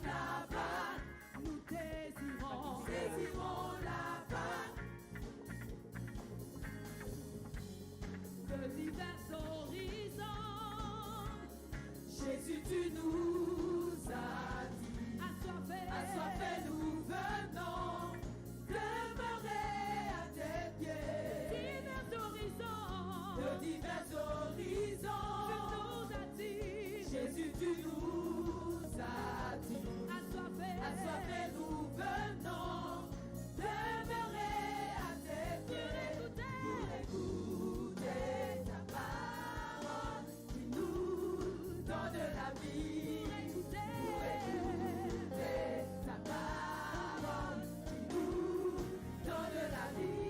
table la Pâque. Nous désirons, désirons la Pâque. De divers horizons. Jésus, tu nous as dit, assoiffés, assoiffés nous venons demeurer à tes pieds. Divers horizons, de divers horizons, tu nous attires. Jésus, tu nous attires. Assoiffés, assoiffés nous venons demeurer à tes pieds. Pour écouter ta parole qui nous donne la vie. Pour écouter ta parole qui nous donne la vie.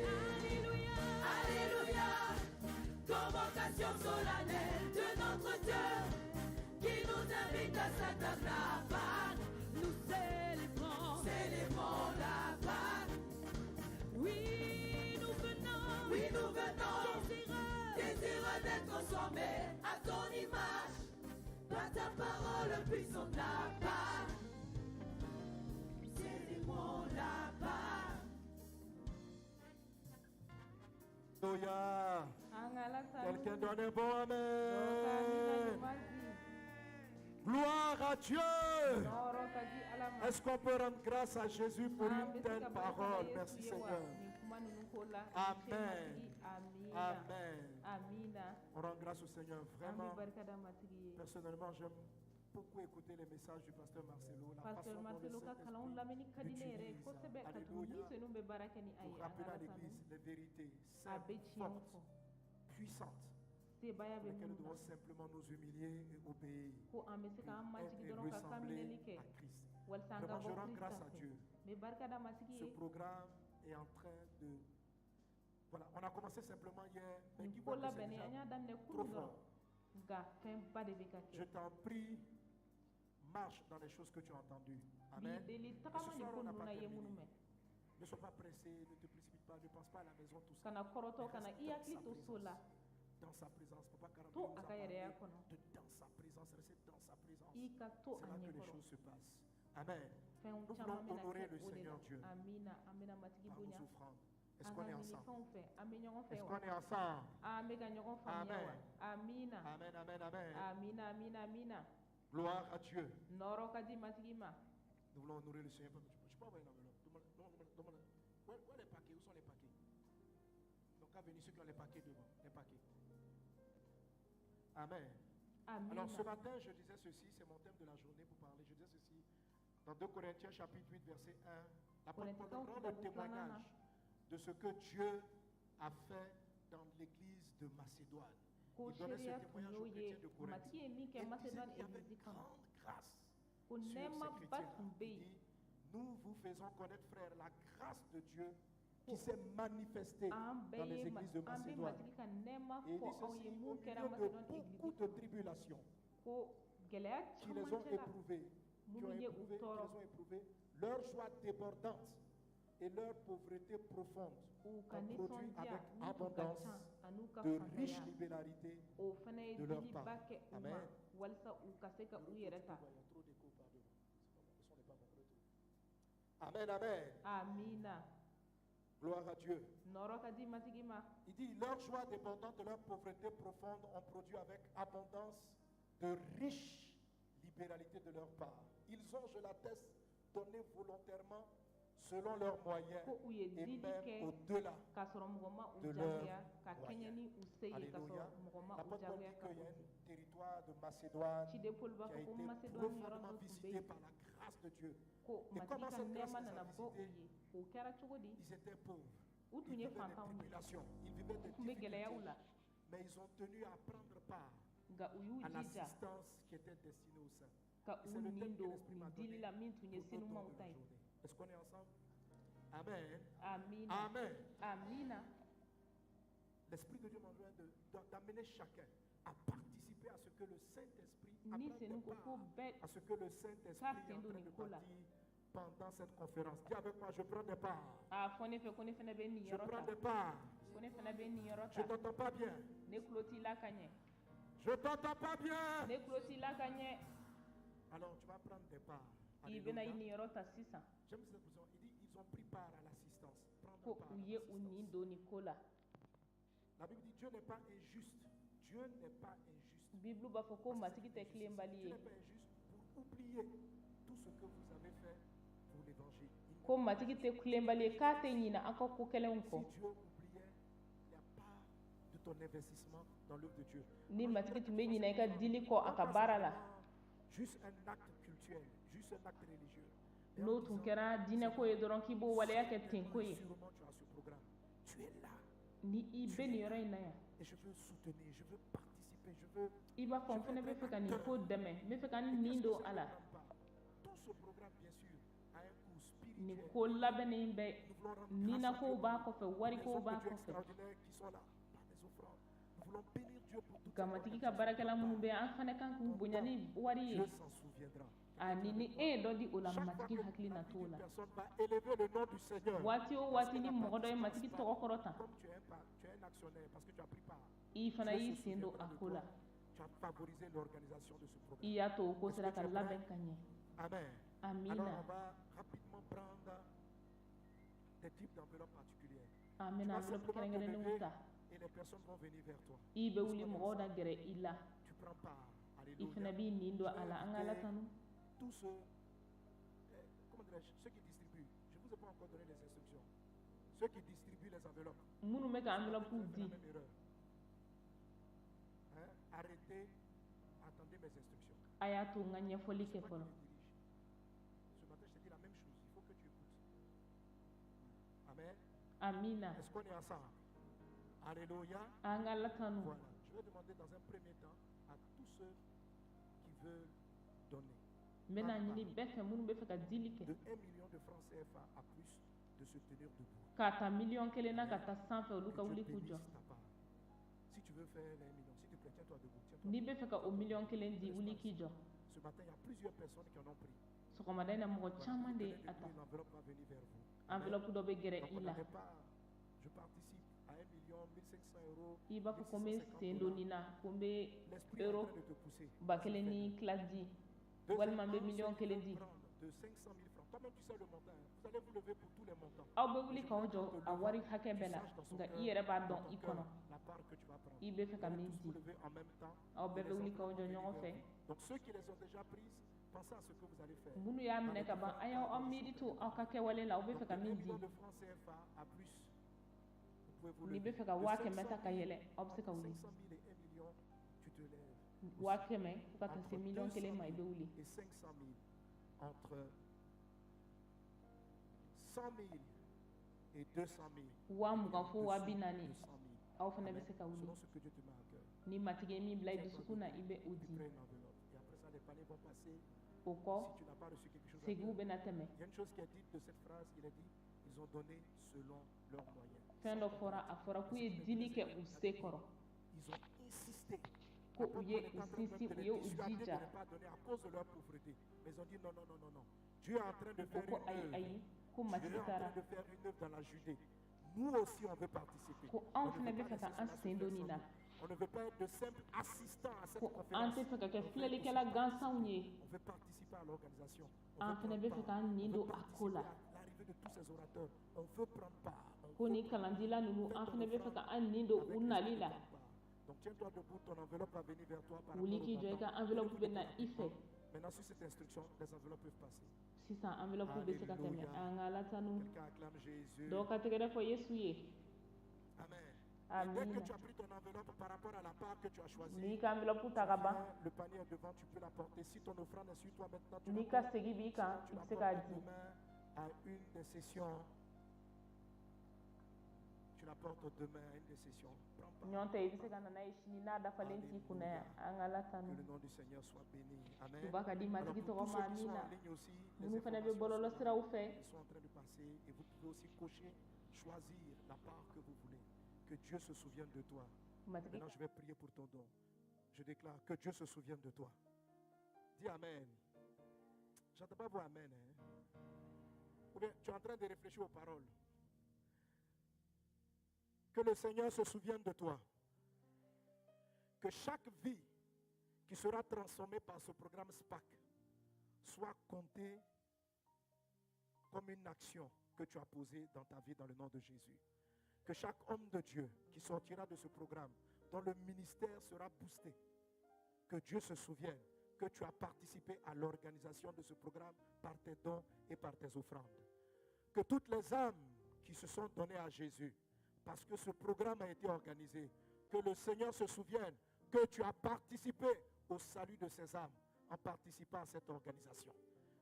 Alléluia, Alléluia, convocation solennelle de notre Dieu qui nous invite à sa table la Pâque. Nous célébrons, célébrons la Pâque. Oui, nous venons, oui, nous venons, désireux, désireux d'être transformés à ton image, par ta parole puissante la Pâque. Célébrons la Pâque. Alléluia. Quelqu'un donne un bon amen. Gloire à Dieu. Est-ce qu'on peut rendre grâce à Jésus pour une telle parole? Merci Seigneur. Amen. Amen. On rend grâce au Seigneur. Vraiment, personnellement, j'aime beaucoup écouter les messages du pasteur Marcelo. La façon dont le Saint-Esprit l'utilise. Alléluia. Pour rappeler à l'Église les vérités simples, fortes, puissantes, pour lesquelles nous devons simplement nous humilier et obéir et ressembler à Christ. Vraiment, je rends grâce à Dieu. Ce programme est en train de... Voilà, on a commencé simplement hier, mais qui voit que c'est déjà trop fort. Je t'en prie, marche dans les choses que tu as entendues. Amen. Et ce soir, on n'a pas terminé. Ne sois pas pressé, ne te précipite pas, ne pense pas à la maison, tout ça. Reste dans sa présence. Dans sa présence. Papa Karambé nous a parlé de dans sa présence, rester dans sa présence. C'est là que les choses se passent. Amen. Nous voulons honorer le Seigneur Dieu par nos offrandes. Est-ce qu'on est ensemble? Est-ce qu'on est ensemble? Amen. Amen, amen, amen. Amen. Gloire à Dieu. Nous voulons honorer le Seigneur. Je peux envoyer une enveloppe. Demande. Où est les paquets? Où sont les paquets? Donc, à venir ceux qui ont les paquets devant. Les paquets. Amen. Amen. Alors, ce matin, je disais ceci. C'est mon thème de la journée pour parler. Je disais ceci. Dans 2 Corinthiens, chapitre 8, verset 1. L'apôtre Paul rend le témoignage de ce que Dieu a fait dans l'église de Macédoine. Il donnait ce témoignage aux chrétiens de Corinthe. Il disait qu'il y avait une grande grâce sur ces chrétiens. Il dit, nous vous faisons connaître, frères, la grâce de Dieu qui s'est manifestée dans les églises de Macédoine. Et il dit ceci, au milieu de beaucoup de tribulations qui les ont éprouvés, leur joie débordante et leur pauvreté profonde ont produit avec abondance de riches libéralités de leur part. Amen. Il y a trop d'écho par devant. Ce n'est pas bon. Amen, amen. Amina. Gloire à Dieu. Il dit, leur joie débordante de leur pauvreté profonde ont produit avec abondance de riches libéralités de leur part. Ils ont, je l'atteste, donné volontairement selon leurs moyens et même au-delà de leurs moyens. Alléluia. L'apôtre Paul dit qu'il y a un territoire de Macédoine qui a été profondément visité par la grâce de Dieu. Et comment cette grâce les a visités? Ils étaient pauvres. Ils vivaient des tribulations, ils vivaient des difficultés, mais ils ont tenu à prendre part à l'assistance qui était destinée aux saints. C'est le thème que l'Esprit m'a donné pour notre de la journée. Est-ce qu'on est ensemble? Amen. Amen. Amen. Amina. L'Esprit de Dieu m'a enjoint d'amener chacun à participer à ce que le Saint-Esprit à ce que le Saint-Esprit est en train de bâtir pendant cette conférence. Dis avec moi, je prends des parts. Je prends des parts. Je ne t'entends pas bien. Je t'entends pas bien. Ne tulo t'i la ka ɲɛ. Alors tu vas prendre des parts. I bɛna i Alléluia. niyɔrɔ ta sisan. J'aime cette expression. Il dit ils ont pris part à l'assistance. Prendre Ko part à u ye u nin l'assistance. don nin ko la. La Bible dit Dieu n'est pas injuste. Dieu n'est pas injuste. Bibulu b'a fɔ ko Parce que Matigi c'est tɛ injuste. tilenbali Dieu ye. n'est pas injuste pour oublier tout ce que vous avez fait pour l'évangile. Il n'est Ko pas Matigi injuste. tɛ tilenbali ye k'a tɛ ɲinɛ an ka ko kɛlenw Si kɔ. Dieu oubliait la part de ton investissement dans l'œuvre de Dieu. Ni Moi, je voudrais Matigi que tun tu bɛ fasses ɲinɛ i une ka offrande. dili kɔ a Non ka pas baara la, simplement juste un acte cultuel, juste un acte religieux. Mais en n'o tun disant, kɛra diinɛko ye Seigneur, dɔrɔn k'i b'o waleya kɛ ten certainement ko et ye, sûrement tu as ce programme. Tu es là. ni i Tu bɛ es nin là. yɔrɔ in na yan, Et je veux soutenir, je veux participer, je veux, i b'a fɔ je n veux fana bɛ être fɛ un ka nin ko acteur. dɛmɛ, n bɛ fɛ ka n Et nin qu'est-ce que don ce a la. programme va? Tout ce programme, bien sûr, a un coût Nin spirituel. ko labɛnnen bɛ, Nous voulons rendre grâce à ninakow Dieu b'a pour kɔfɛ, les warikow hommes de b'a Dieu kɔfɛ. extraordinaires qui sont là par des offrandes. Nous voulons bénir Dieu pour toute Nka cette Matigi ka organisation. baarakɛla Prends minnu part. bɛ yan, an fana kan k'u Ton bonya don, ni wari ye. Dieu s'en souviendra. Quelqu'un Ani est ni avec e moi? ye dɔ di o la, Chaque fois Matigi que hakili la na vie t'o d'une la. personne va élever le nom du Seigneur, Waati o parce waati que ni la mɔgɔ dɔ ye participance Matigi va, tɔgɔ kɔrɔta, comme tu es un actionnaire, parce que tu as pris part, i fana Dieu y'i se sen don souviendra a de ko toi. la. Tu as favorisé l'organisation de ce I programme. y'a to o ko Est-ce sera que ka tu es prêt? labɛn ka ɲɛ. Amen. Alors Amina. on va rapidement prendre des types d'enveloppes particulières. An Tu bɛna vas enveloppe simplement te kɛrɛnkɛrɛnnenw lever ta. et les personnes vont venir vers toi. I bɛ Est-ce wuli qu'on est mɔgɔw na ensemble? gɛrɛ i la. Tu prends part. I fana Alléluia. b'i nin Je don vais a la. An ka Ala inviter tanu. tous ceux, comment dirais-je, ceux qui distribuent. Je ne vous ai pas encore donné les instructions. Ceux qui distribuent les enveloppes. Minnu bɛ ka Ce matin, enveloppe tu as fait la di, même erreur. Hein? Arrêtez, attendez mes instructions. a y'a to n ka ɲɛfɔli C'est kɛ moi qui fɔlɔ. les dirige. Ce matin, je t'ai dit la même chose. Il faut que tu écoutes. Amen. Amina. Est-ce qu'on est ensemble? Alléluia. An ka Ala tanu. Voilà. Je vais demander dans un premier temps à tous ceux qui veulent donner N bɛna prendre ɲini part bɛɛ fɛ minnu bɛ fɛ ka dili kɛ, de 1 million de francs CFA à plus de se tenir debout. k'a ta 1 million na ka Amen. taa sanfɛ, olu Que ka Dieu wuli k'u jɔ. bénisse ta part. Si tu veux faire les 1 million, s'il te plaît, tiens-toi debout. Tiens-toi N'i debout. bɛ fɛ ka o Tiens-toi miliyɔn debout. kelen di, wuli L'espace. k'i jɔ. Ce matin, il y a plusieurs personnes qui en ont pris. Sɔgɔmada in na, mɔgɔ Voilà, vous caman vous de ye tenez a debout ta. et l'enveloppe va venir vers vous. Amen. Enveloppe dɔ bɛ gɛrɛ Donc i on la. n'avait pas, je participe à 1 million, 1500 euros, I b'a fɔ ko n bɛ 1650 sen don dollars. nin na, ko n bɛ L'esprit est en euro train de te pousser ba à ce kelen faire. ni tila di, walima n bɛ Deuxièmement, ceux miliyɔn qui kelen veulent di. prendre de 500 000 francs, toi-même tu sais le montant, hein. Vous allez vous lever pour tous les montants. Aw bɛ Mais wuli je k'aw voudrais qu'en jɔ te a levant, wari hakɛ tu bɛɛ la, saches dans son nka i cœur, yɛrɛ b'a dans dɔn ton i cœur, kɔnɔ la part que tu vas prendre. i bɛ fɛ Vous ka allez min tous vous di. lever en même temps Aw et bɛɛ bɛ les wuli k'aw enveloppes jɔ vont venir ɲɔgɔn vers fɛ. vous. Donc ceux qui les ont déjà prises, pensez à ce que vous allez faire Minnu y'a dans minɛ les ka ban, différents a y'aw cadres aw de ce miiri to programme. aw ka kɛwale la, aw bɛ fɛ Donc ka de 1 min di. million de francs CFA à plus, vous pouvez vous N'i bɛ lever. fɛ ka De 100 000 500 ta ka 000, yɛlɛ, aw bɛ se ka entre wuli. 500 000 et 1 million, tu te lèves Waa aussi. kɛmɛ fo ka taa se Entre miliyɔn 200 kelen ma, i 000 bɛ wuli. et 500 000, entre 100 000 et 200 000, 20 000 et fo waa bi au-dessous naani, de 100 000. aw fana bɛ Amen. se ka wuli. Selon ce que Dieu te met à cœur. Ni Matigi ye min bila i Tiens-toi dusukun na, debout. i bɛ o Tu di. prends une enveloppe. Et après ça, les paniers vont passer. O kɔ, Si tu n'as pas reçu quelque chose à segiw cœur. bɛna tɛmɛ. Il y a une chose qui est dite de cette phrase, il est dit, ils ont donné selon leurs moyens. Fɛn Sans dɔ fɔra, comparatif. a fɔra Et k'u ce ye qui dili m'intéresse, kɛ u la se Bible dit, kɔrɔ. ils ont insisté. Ko À u point ye qu'on u est en train même sinsin, de u les ye u dissuader de jija. ne pas donner à cause de leur pauvreté. Mais ils ont dit non, non, non, non, non. Dieu est en train de U ko faire ko une ayi œuvre. ayi, ko Dieu Matigi est en taara train de faire une œuvre dans la Judée. Nous aussi, on veut participer. ko On anw ne fana veut bɛ pas fɛ ka laisser an cela se sen faire don nin sans na. nous. On ne veut pas être de simples assistants à cette Ko an conférence. tɛ fɛ ka kɛ On veut aussi filɛlikɛla gansanw participer. ye. On veut participer à l'organisation. On An veut fana prendre bɛ fɛ part. k'an On nin veut don a ko participer la. à l'arrivée de tous ces orateurs. On veut prendre part. On Ko veut nin prendre part. kalandila ninnu, Fais an ton fana bɛ fɛ offrande ka an nin don avec u l'esprit nali de la. prendre part. Donc tiens-toi debout, ton enveloppe va venir vers toi par Wuli rapport au k'i jɔ, i montant. ka enveloppe Tenez-vous bɛ na debout i fɛ. rapidement. Maintenant, sur cette instruction, les enveloppes peuvent passer. Sisan enveloppe bɛ se ka tɛmɛ. Alléluia. An ka Ala tanu. Quelqu'un acclame Jésus. Dɔw ka tɛgɛrɛ fɔ Yesu ye. Amen. Et dès que Amina. tu as pris ton enveloppe par rapport à la part que tu as choisie, N'i ka enveloppe ta tu ka ban, viens, le panier est devant, tu peux l'apporter. Si ton offrande est sur toi maintenant, tu n'i ka l'apportes. segi b'i Sinon, kan, tu i bɛ se k'a l'apportes di. demain à une des sessions. Tu l'apportes demain à une des sessions. Prends part. Ɲɔn tɛ, i bɛ se ka na n'a ye sini n'a dafalen t'i kunna yan. Alléluia. An ka Ala Que tanu. le nom du Seigneur soit béni. Amen. Duba ka di Alors Matigi pour tɔgɔ tous ma. ceux qui sont Amina. en ligne aussi, les Minnu fana bɛ informations sont bɔlɔlɔ là. siraw fɛ, Elles sont en train de passer et vous pouvez aussi cocher, choisir la part que vous voulez. Que Dieu se souvienne de toi. Matigi Maintenant, je vais prier pour ton don. Je déclare que Dieu se souvienne de toi. Dis Amen. J'entends pas vos Amen. Hein? Ou bien tu es en train de réfléchir aux paroles. Que le Seigneur se souvienne de toi. Que chaque vie qui sera transformée par ce programme SPAC soit comptée comme une action que tu as posée dans ta vie dans le nom de Jésus. Que chaque homme de Dieu qui sortira de ce programme, dont le ministère sera boosté, que Dieu se souvienne que tu as participé à l'organisation de ce programme par tes dons et par tes offrandes. Que toutes les âmes qui se sont données à Jésus, parce que ce programme a été organisé, que le Seigneur se souvienne que tu as participé au salut de ces âmes en participant à cette organisation.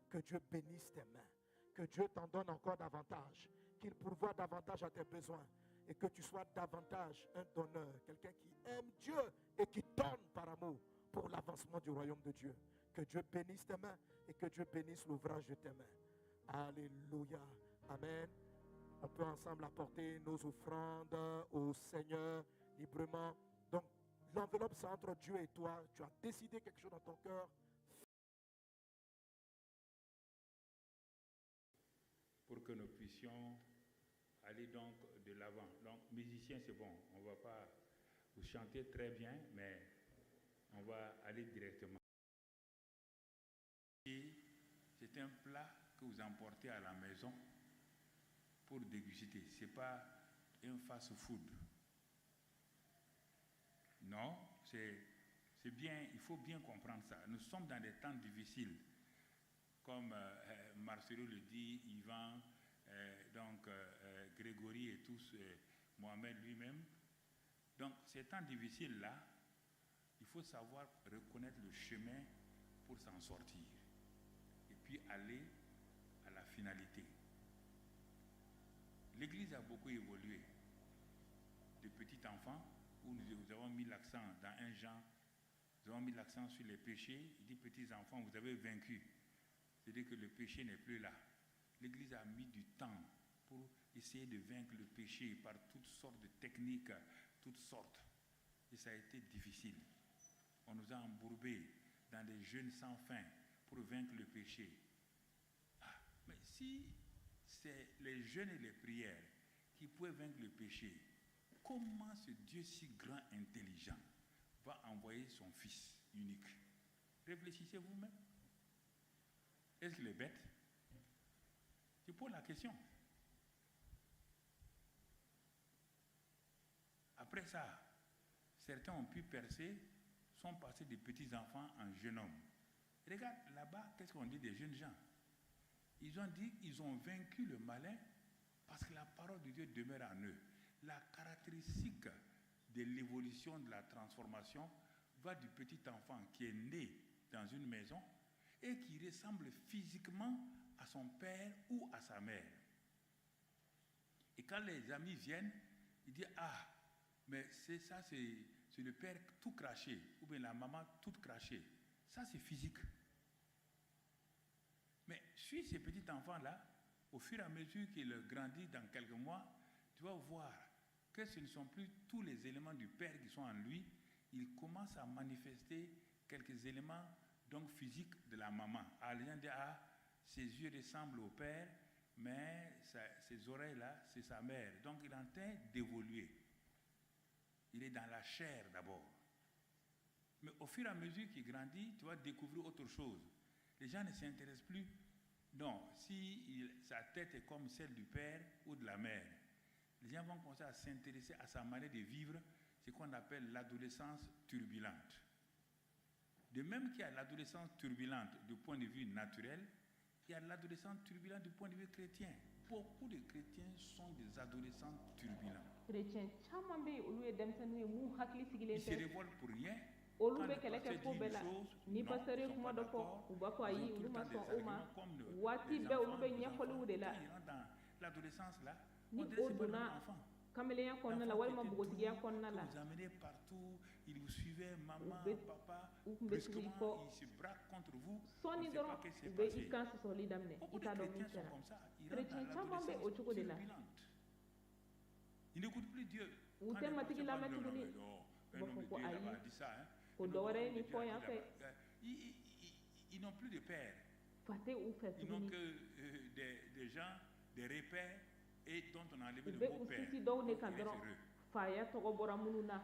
Que Dieu bénisse tes mains, que Dieu t'en donne encore davantage, qu'il pourvoie davantage à tes besoins et que tu sois davantage un donneur, quelqu'un qui aime Dieu et qui donne par amour pour l'avancement du royaume de Dieu. Que Dieu bénisse tes mains et que Dieu bénisse l'ouvrage de tes mains. Alléluia. Amen. On peut ensemble apporter nos offrandes au Seigneur librement. Donc, l'enveloppe, c'est entre Dieu et toi. Tu as décidé quelque chose dans ton cœur. Pour que nous puissions aller donc de l'avant. Donc, musiciens, c'est bon. On ne va pas vous chanter très bien, mais on va aller directement. Et c'est un plat que vous emportez à la maison pour déguster. Ce n'est pas un fast-food. Non, c'est bien, il faut bien comprendre ça. Nous sommes dans des temps difficiles. Comme Marcelo le dit, Yvan, Grégory et tous, Mohamed lui-même. Donc, ces temps difficiles-là, il faut savoir reconnaître le chemin pour s'en sortir. Et puis aller à la finalité. L'Église a beaucoup évolué. De petit enfant, où nous avons mis l'accent dans un genre, nous avons mis l'accent sur les péchés. Il dit, petits enfants, vous avez vaincu. C'est-à-dire que le péché n'est plus là. L'Église a mis du temps pour essayer de vaincre le péché par toutes sortes de techniques, toutes sortes. Et ça a été difficile. On nous a embourbés dans des jeûnes sans fin pour vaincre le péché. Ah, mais si c'est les jeûnes et les prières qui pouvaient vaincre le péché, comment ce Dieu si grand, intelligent, va envoyer son Fils unique? Réfléchissez vous-même. Est-ce qu'il est bête? Je pose la question. Après ça, certains ont pu percer, sont passés de petits-enfants en jeunes hommes. Regarde là-bas, qu'est-ce qu'on dit des jeunes gens? Ils ont dit qu'ils ont vaincu le malin parce que la parole de Dieu demeure en eux. La caractéristique de l'évolution, de la transformation, va du petit enfant qui est né dans une maison et qui ressemble physiquement à son père ou à sa mère. Et quand les amis viennent, ils disent « Ah, mais c'est ça, c'est le père tout craché, ou bien la maman toute crachée. » Ça, c'est physique. Mais suis ces petits enfants-là, au fur et à mesure qu'il grandit dans quelques mois, tu vas voir que ce ne sont plus tous les éléments du père qui sont en lui. Il commence à manifester quelques éléments donc physiques de la maman. Ah, les gens disent, ah, ses yeux ressemblent au père, mais ses oreilles-là, c'est sa mère. Donc il est en train d'évoluer. Il est dans la chair d'abord. Mais au fur et à mesure qu'il grandit, tu vas découvrir autre chose. Les gens ne s'intéressent plus. Non, si sa tête est comme celle du père ou de la mère, les gens vont commencer à s'intéresser à sa manière de vivre, ce qu'on appelle l'adolescence turbulente. De même qu'il y a l'adolescence turbulente du point de vue naturel, il y a l'adolescence turbulente du point de vue chrétien. Beaucoup de chrétiens sont des adolescents turbulents. Chrétien caman bɛ yen, olu ye denmisɛnnin ye mun hakili sigilen Ils se tɛ. Révoltent pour rien. Olu Quand bɛ le kɛlɛ pasteur kɛ ko dit bɛɛ une la. chose, Ni non, pasteur ils ye sont kuma pas dɔ fɔ, d'accord. U b'a fɔ Ils ayi, ont tout olu le ma temps des sɔn o ma. arguments comme Waati les bɛɛ olu enfants, bɛ nos ɲɛfɔliw enfants. de la. Quand ils rentrent dans l'adolescence là, Ni on dirait o que c'est pas donna notre enfant. kamelenya kɔnɔna la L'enfant qui walima était npogotigiya doux, kɔnɔna que la, vous amenez partout, il vous suivait, u maman, bɛ papa, u tun bɛ tugu i brusquement, kɔ. il se braque contre vous, on Sɔɔni ne sait pas dɔrɔn qu'est-ce qui u s'est bɛ i passé. kan sɔsɔli daminɛ, Beaucoup i de t'a dɔn min chrétiens sont kɛra. comme ça. Ils rentrent Chrétien dans caman bɛ o l'adolescence cogo de la. turbulente. Ils n'écoutent plus Dieu. U Quand tɛ le Matigi pasteur parle, lamɛn non, non, tuguni. mais non, U un b'a homme fɔ de ko Dieu ayi, là-bas a dit ça, hein. ko Un dɔ autre wɛrɛ ye homme de nin Dieu fɔ a dit yan fɛ. là-bas. Ils n'ont plus de père. Fa tɛ u fɛ Ils n'ont tuguni. que des gens, des repères, et dont on a enlevé U le bɛ mot u père. sinsin dɔw de Donc, kan ils restent dɔrɔn, heureux. faya tɔgɔ bɔra minnu na.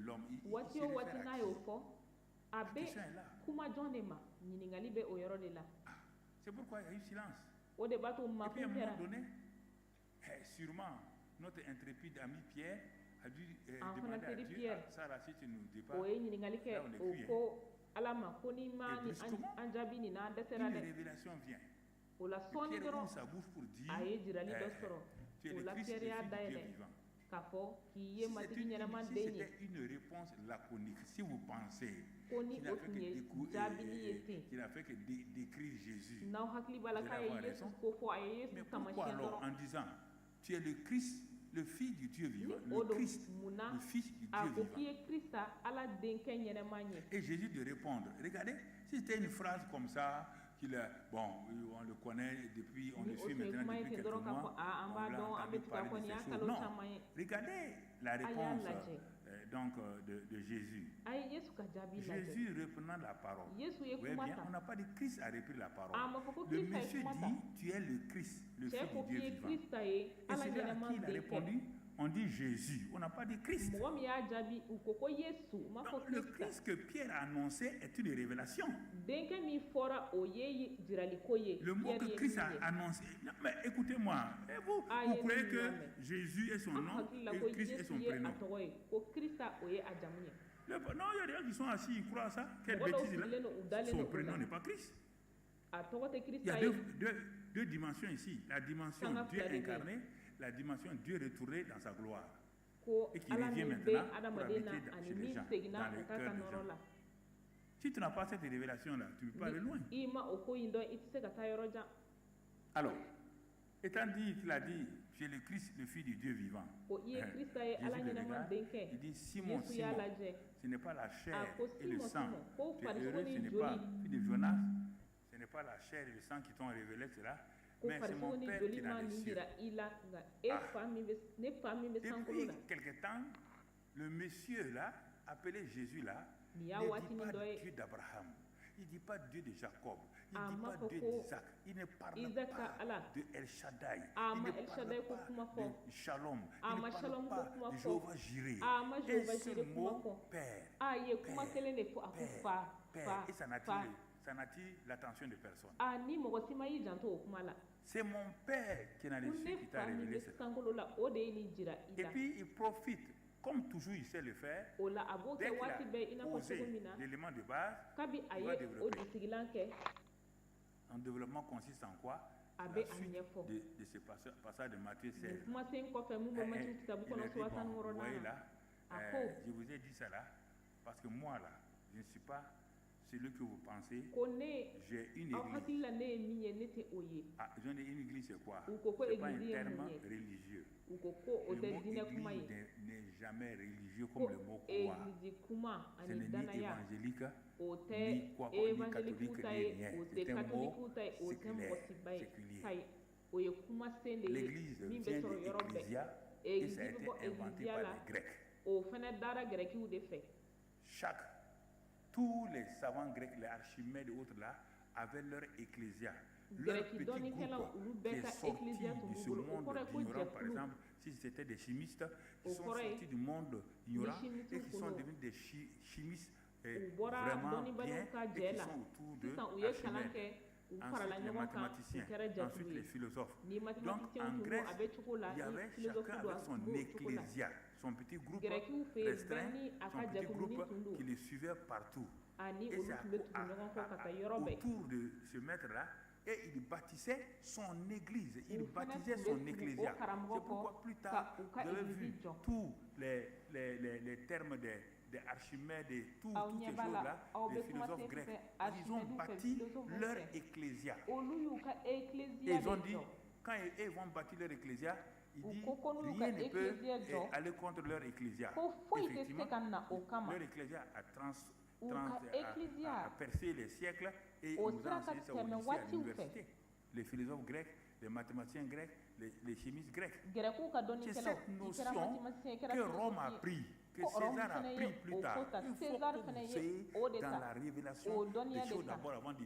l'homme, il Waati se o waati réfère à n'a qui? y'o fɔ, a La bɛ question est là. kuma jɔn de ma? Ɲininkali bɛ o yɔrɔ de la. Ah, c'est pourquoi il y a eu silence. O de b'a to Et puis à makun un kɛra. moment donné, eh, sûrement, notre intrépide ami Pierre a dû An fana demander à teri Dieu, Pierre, ah, ça là, si tu ne nous dis pas, o ye ɲininkali kɛ, là, on est o cuit, hein. ko Ala ma ko n'i ma Et ni brusquement, an jaabi nin na, an dɛsɛra une dɛ. révélation vient. O la Et sɔɔni Pierre dɔrɔn, ouvre sa bouche pour dire, a ye jirali dɔ sɔrɔ. tu es O le la Christ, Pierre le y'a Fils du Dieu dayɛlɛ vivant. k'a fɔ k'i ye Si Matigi c'était une, ɲɛnama si den ye. c'était une réponse laconique, si vous pensez Ko ni qu'il n'a o fait tun que ye jaabili ye ten, qu'il a fait que décrire Jésus, n'aw hakili b'a la vous k'a allez ye avoir Yesu raison. ko fɔ, a ye Yesu Mais pourquoi taamasiyɛn alors dɔrɔn. en disant, tu es le Christ, le Fils du Dieu Ni vivant, o le don, Christ, mun na le Fils du a Dieu ko k'i vivant. ye Krista, Ala denkɛ ɲɛnɛma ye? Et Jésus de répondre, regardez, si c'était une phrase comme ça, qu'il a, bon, on le connaît depuis, on Ni le o suit tun ye maintenant kuma ye depuis ten quelques dɔrɔn k'a fɔ mois, a an on b'a l'a dɔn, an entendu bɛ tugu a parler kɔ de nin y'a ces choses. kalo Non, caman ye. regardez la A y'a réponse lajɛ. Donc, de Jésus. A ye Yesu ka jaabi lajɛ. Jésus reprenant la parole. Yesu ye Vous voyez kuma bien, ta. on n'a pas dit Christ a repris la parole. A ma fɔ ko Le Krista ye monsieur kuma ta. dit, tu es le Christ, le Cɛ Fils ko du k'i Dieu ye vivant. Krista ye, Et Ala celui à ɲɛnama qui il a denkɛ. répondu, on dit Jésus, on n'a pas dit Christ. Mɔgɔ min y'a jaabi, u ko ko Yesu, u m'a fɔ Donc, le Krista. Christ que Pierre a annoncé est une révélation. Denkɛ min fɔra, o ye jiraliko ye. Le mot Pierre que ye Christ min a ye. annoncé. Non, mais écoutez-moi, et vous, A vous ye croyez min que lamɛn. Jésus est son An nom hakili la et ko Christ est Yesu son ye a prénom. tɔgɔ ye, ko Krista o ye a jamu ye. Non, il y a des gens qui sont assis, ils croient à ça. Quelle Mɔgɔ dɔw bêtise sigilen là. don, u dalen Son don o prénom la. n'est pas Christ. A tɔgɔ tɛ Il y Krista a ye. deux dimensions ici. La dimension Sanga Dieu fila de bɛ yen. incarné, la dimension Dieu retourné dans sa gloire. Ko Et qui Ala revient min bɛ maintenant pour adamaden na habiter ani chez les min gens, seginna dans ka le taa cœur ka des nɔrɔ gens. la. Si tu n'as pas cette révélation-là, tu ne peux pas aller loin. Ni i ma o ko in dɔn, i tɛ se ka taa yɔrɔ jan. Alors, étant dit qu'il a dit, tu es le Christ, le Fils du Dieu vivant. Ko i ye Hein, Krista ye, Ala Jésus le ɲɛnama regarde, denkɛ. il dit, Simon, Yesu y'a Simon, lajɛ. ce n'est pas la A chair ko et le Simon, sang. Simon, ko Tu es farisogo heureux, ce ni n'est pas, joli. fils de Jonas, ce n'est pas la chair et le sang qui t'ont révélé cela, Ko mais c'est farisogo mon ni Père qui joli est dans ma les nin cieux. jira i la, nka e Ah. fa min bɛ, ne fa min bɛ sankolo Depuis la. quelque temps, le monsieur là, appelé Jésus là, Nin y'a ne dit waatinin pas dɔ ye. Dieu d'Abraham, il ne dit pas Dieu de Jacob, il A ne dit ma pas fɔ Dieu ko d'Isaac, il ne parle Isaac ka pas Ala. de El Shaddai, A il ma ne El parle Shaddai ko pas kuma fɔ. de Shalom, A il ne ma parle Shalom ko pas kuma de fɔ. Jéhovah Jireh. A ma Un Jéhovah seul Jireh kuma mot, fɔ. Père, A ye kuma Père, kelen de fɔ, a ko Père, fa, Père. fa, Et ça fa. n'attire, ça n'attire l'attention de personne. A ni mɔgɔ si ma y'i janto o kuma la. C'est mon Père qui est dans les Ko cieux ne qui t'a fa min révélé bɛ cela. sankolo la, o de ye nin jira i Et la. puis il profite, comme toujours il sait le faire, O la a b'o dès kɛ qu'il waati bɛɛ i a n'a fɔ posé cogo min na. l'élément de base, Kabi a il va ye o développer. jusigilan kɛ, Un développement consiste en quoi? A La bɛ a suite ɲɛfɔ. de ce passage de Matthieu Nin 16. kumasen kɔfɛ mun bɛ Matthieu kitabu Il kɔnɔ a dit, sura bon, tan ni vous voyez wɔɔrɔnan là, na, a ko je vous ai dit ça là, parce que moi là, je ne suis pas celui que vous pensez, ko ne j'ai une aw église. hakili la ne ye min ye, ne tɛ o ye. Ah, ils ont dit une église, c'est quoi? U ko ko C'est pas un église ye terme mun ye? religieux. U ko ko o Le tɛ mot diinɛ kuma église ye. n'est jamais religieux Ko comme le mot croire. église kuma Ce ani n'est ni danaya, évangélique, o tɛ ni quoi, ni évangélique catholique, ta ni ye, rien. o tɛ C'est un mot catholique ta ye, o tɛ séculaire, mɔgɔ si ba ye séculier. ta ye. O ye kumasen de ye L'église min bɛ vient sɔrɔ de yɔrɔ bɛɛ. Ecclesia et Église ça a bɛ été bɔ inventé ecclesia par la, les Grecs. o fɛnɛ dara gɛrɛkiw de fɛ. Tous les savants grecs, les Archimèdes et autres là, avaient leur ecclésia. Leur Gɛrɛki petit dɔnnikɛlaw, groupe olu qui bɛɛ est ka sorti ecclesia tun de b'u ce bolo. O monde kɔrɔ ye ko d'ignorants, par jɛkulu. exemple, si c'était des chimistes, O qui sont kɔrɔ ye sortis du monde ni ignorant et chimistew qui kun sont don, devenus des chimistes u bɔra vraiment bien dɔnnibaliw ka et jɛ qui la. sont autour de Sisan u ye kalan Archimède. kɛ, u farala Ensuite, les ɲɔgɔn kan, u mathématiciens, kɛra ensuite jɛkulu les ye. philosophes. Ni Donc, mathématiciens en tun don, Grèce, a bɛ cogo la, il y ni avait philosophe chacun don, a avec son tun b'o cogo la. ecclésia, son petit groupe Gɛrɛkiw fɛ yen, bɛɛ restreint, ni a son ka petit jɛkulunin groupe tun don, qui les suivait partout. Ani Et olu c'est tun bɛ tugu ɲɔgɔn kɔ ka taa yɔrɔ bɛɛ. autour de ce maître-là, et il bâtissait son église, il U fana bâtissait tun bɛ son tugu o ecclésia. C'est karamɔgɔ kɔ pourquoi plus ka tard, u ka vous avez église vu jɔ. tous les termes des Archimèdes et Aw toutes ɲɛ ces b'a la, choses-là, aw les bɛ kuma philosophes sen grecs, fɛ ils ont Archimède fɛ, bâti philosophe leur fɛ. ecclésia. Olu y'u ka Et ecclésia ils ont de dit, jɔ. quand ils vont bâtir leur ecclésia, il U dit, ko ko n'u y'u ka rien ne peut ecclésia jɔ, aller contre leur ecclésia. ko foyi tɛ se Effectivement, ka na o kama. leur ecclésia a, trans, U trans- ka a- ecclésia a percé les siècles et o on nous a sera ka enseigné ça au tɛmɛ lycée, à waatiw fɛ. l'université. Les philosophes grecs, les mathématiciens grecs, les chimistes grecs. Gɛrɛkuw ka C'est dɔnnikɛlaw, cette i kɛra notion mathématicien, i kɛra que Rome a philosophe ye, pris, que ko Rome César a fɛnɛ pris ye plus o ko tard. ta, Il faut César que vous fɛnɛ ye soyez o de dans ta, la o révélation des dɔnniya de choses ta. d'abord avant de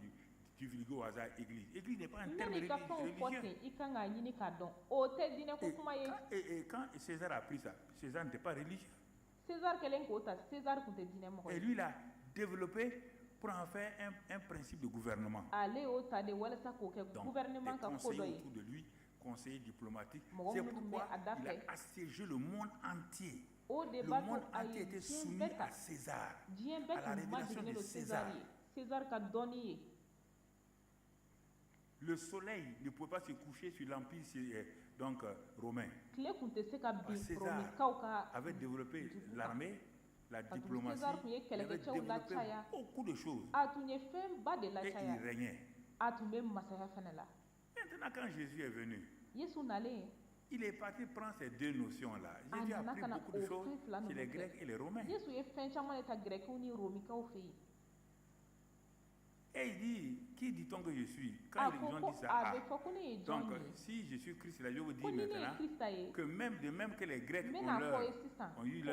divulguer au hasard Église. Église n'est pas un terme Yanni i ka fɛnw fɔ religieux. ten, i kan k'a ɲini k'a dɔn. O tɛ diinɛ ko Et kuma ye. quand César a pris ça, César n'était pas religieux. César kɛlen k'o ta, César tun tɛ diinɛ mɔgɔ Et ye. lui, il a développé pour en faire un principe de gouvernement. Ale y'o ta de walasa k'o kɛ Donc, gouvernement des ka ko conseillers dɔ ye. autour de lui conseillers diplomatiques. Mɔgɔ C'est minnu tun bɛ pourquoi a da il fɛ. a assiégé le monde entier. O de Le b'a to monde a entier ye était diɲɛ soumis bɛɛ ta. à César, Diɲɛ à bɛɛ la tun révélation majiginnen de don César. César ye, César ka dɔnni ye. Le soleil ne pouvait pas se coucher sur l'empire donc, romain. Tile tun tɛ se ka bin César Romikaw ka avait développé dugu kan. l'armée, la Ka tugu diplomatie, César tun ye il avait kɛlɛkɛcɛw développé lacaya. beaucoup de choses. A tun ye fɛnba de Et il lacaya. régnait. A tun bɛ masaya fɛnɛ la. Maintenant, quand Jésus est venu, Yesu nalen, il est parti prendre ces deux notions-là. a Jésus a nana pris ka na beaucoup de o choses fɛn fila chez les ninnu kɛ. Grecs et les Romains. Yesu ye fɛn caman de ta Gɛrɛkiw ni Romikaw fɛ yen. Et il dit, qui dit-on que je suis? Quand A ils ko ont ko dit ça, a ah, bɛ fɔ ko ne ye jɔn donc ye? si je suis Christ, là, je vous Ko dis ni ne ye maintenant Krista ye, que même, de même que les Grecs n ont, bɛna fɔ leur, ye sisan ont eu ko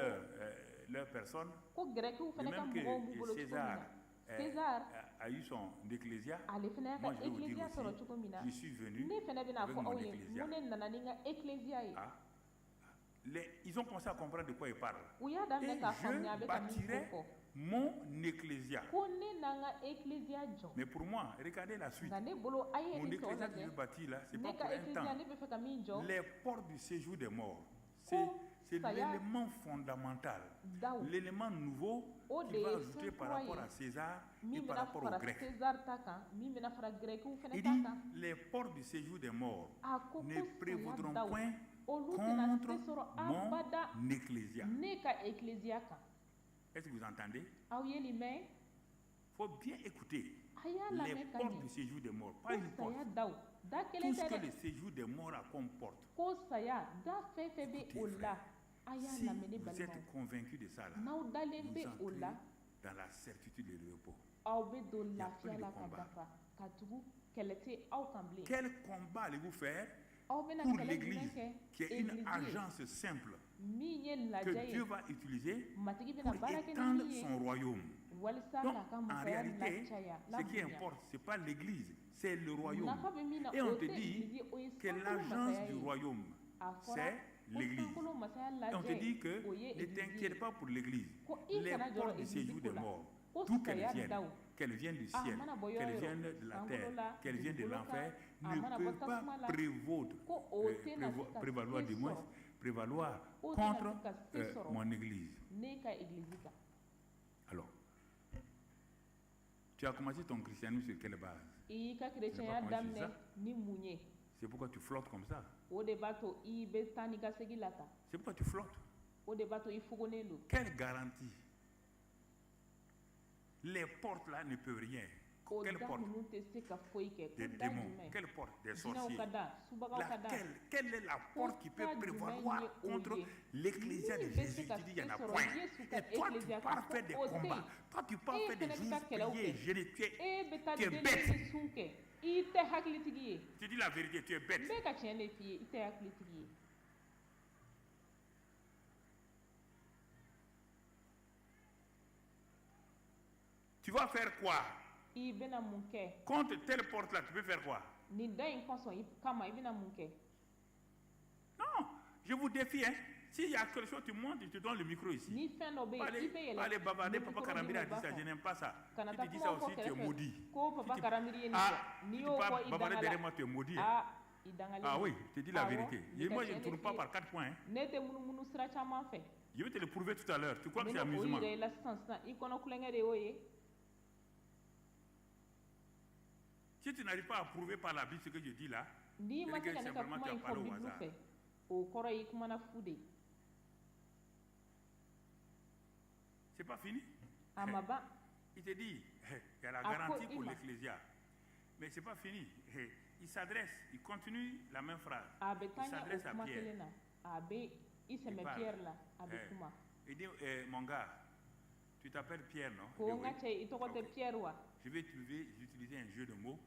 leur personne, ko Gɛrɛkiw de fɛnɛ ka même mɔgɔw b'u que bolo cogo min César na, César a eu son ecclésia, ale fɛnɛ y'a ka moi je vais vous dire ecclésia sɔrɔ aussi, cogo min na, je suis venu ne fɛnɛ bɛna avec fɔ mon aw ye n ecclésia. ko ne nana ni n ka ecclésia ye. Ah, ils ont commencé à comprendre de quoi il parle. U y'a daminɛ Et k'a faamuya a je bɛ ka min ko bâtirai fɔ. mon ecclésia. Ko ne n'an ka ecclésia jɔ. Mais pour moi, regardez la suite. Nka ne bolo, a ye Mon nin tɔ ecclésia que je lajɛ. veux bâtir là, c'est Ne pas ka pour un ecclésia, temps. ne bɛ fɛ ka min jɔ, Les portes du séjour des morts, c'est ko c'est saya l'élément fondamental, daw, l'élément nouveau o de qu'il va ye ajouter fɛn par kura rapport ye à César et min par bɛna rapport aux fara Grecs. César ta kan, min bɛna fara Gɛrɛkiw fɛnɛ Il ta dit, kan. les portes du séjour des morts A ko ne ko saya prévaudront daw, point olu tɛna se contre sɔrɔ abada mon ecclésia. ne ka ecclésia kan. Est-ce que vous entendez? Aw ye nin mɛn? Il faut bien écouter. A y'a Les lamɛn ka portes ɲɛ. du séjour des morts, Ko pas une porte. saya daw, da Tout kelen ce tɛ que dɛ. le séjour des morts a comme porte. Ko saya da fɛn fɛn bɛ Écoutez, o la, frère, a y'a si lamɛn ne vous balimaw. êtes convaincu de ça, là, N'aw dalen vous bɛ o entrez la, dans la certitude de repos. aw bɛ don Il n'y a lafiya plus de la ka combat. dafa, ka tugu kɛlɛ tɛ aw kan bilen. Quel combat allez-vous faire Aw bɛna pour kɛlɛ jumɛn l'Église, kɛ qui est une egilizi ye agence simple min ye que lajɛ Dieu ye, va utiliser Matigi bɛna pour baara kɛ ni étendre min ye son royaume? walisa Donc, k'a ka en masaya réalité, lacaya, ce qui labonya. importe, ce n'est pas l'Église, c'est le royaume. Nafa bɛ min na, Et on o te tɛ dit egilizi ye, o ye que sankolo l'agence masaya du ye. royaume, A fɔra c'est ko l'Église. sankolo masaya Et on te lajɛ, dit que o ye ne egilizi ye. t'inquiète pas pour l'Église. Ko i Les kana jɔrɔ portes du egilizi séjour ko des la, morts, ko d'où qu'elles saya viennent, daw, qu'elles viennent du a ciel, mana bɔ yɔrɔ qu'elles o yɔrɔ, viennent de la sankolo terre, la, qu'elles viennent de dugukolo kan, l'enfer, a ne mana bɔ peuvent pas tasuma la, prévaudre, ko o tɛna se ka prévaloir se du moins, sɔrɔ, prévaloir o tɛna contre se ka se sɔrɔ mon Église. ne ka egilizi kan. Alors, tu as commencé ton christianisme sur quelle base? I y'i ka Tu n'as pas kerecɛnya commencé sur daminɛ ça? ni mun ye? C'est pourquoi tu flottes comme ça. O de b'a to i bɛ taa ni ka segin la tan. C'est pourquoi tu flottes. O de b'a to i fogonnen don. Quelle garantie? Les portes là ne peuvent rien. O Quelle da porte? ninnu tɛ se ka foyi kɛ. Des Ko da démons. jumɛn? Quelle porte? Des Jinɛw sorciers. ka da, subagaw ka da. Laquelle? Quelle est la Ko porte qui peut da jumɛn prévaloir ye o contre ye l'ecclésia de min bɛ se Jésus? ka Tu dis, il n'y se en a sɔrɔ point. Yesu ka Et toi, tu ecclésia kan? pars Ko faire des o tɛ combats. yen. Toi, tu pars E faire des fɛnɛ bɛ taa jours kɛlɛw prier, kɛ. jeûner. Tu es, E bɛ taa tu es delili bête. ni sun kɛ. I tɛ hakilitigi ye. Tu dis la vérité, tu es N bête. bɛ ka tiɲɛ de f'i ye, i tɛ hakilitigi ye. Tu vas faire quoi? I bɛna mun kɛ? Contre telle porte là, tu peux faire quoi? Nin da in kosɔn i kama, i bɛna mun kɛ? Non, je vous défie, hein. S'il y a quelque chose, tu montes, je te donne le micro ici. Ni fɛn dɔ bɛ Pas yen, i aller, bɛ pas yɛlɛ aller bavarder, papa mikoro di Karambiri ma, a i dit b'a ça, je fɔ. n'aime pas ça. Kana Si taa tu dis ça kumaw fɔ aussi, tu es kɛrɛfɛ maudit. ko Si papa tu, Karambiri ye nin ah, fɔ, n'i si tu y'o pars fɔ i bavarder danga derrière la, moi, tu es maudit, hein. aa, i dangalen Ah don. oui, je te dis la Awɔ, vérité. n Et bɛ ka moi, je tiɲɛ ne de tourne f'i pas ye. par quatre points, hein. Ne tɛ munumunu sira caman fɛ. Je vais te le prouver tout à l'heure. Tu crois N que c'est bɛna o amusement? yira i la sisan sisan, i kɔnɔ kulonkɛ de y'o ye. Si tu n'arrives pas à prouver par la Bible ce que je dis là, N'i ma c'est se que ka ne ka simplement kuma tu as in fɔ parlé au Bibulu hasard. fɛ, o kɔrɔ ye i kumana fu de ye. C'est pas fini. A ma ban. Il te dit, il y a la A ko garantie i pour ma. l'ecclésia. Mais ce n'est pas fini. Il s'adresse, il continue la même phrase. A bɛ Il taa ɲɛ o s'adresse à kuma Pierre. kelen na. A bɛ i Il sɛmɛ parle. Pierre la, a bɛ Eh, kuma. Il dit, eh, mon gars, tu t'appelles Pierre, non? Il Ko dit n ka oui. cɛ, i tɔgɔ tɛ Ok. Pierre wa? Je vais utiliser un jeu de mots,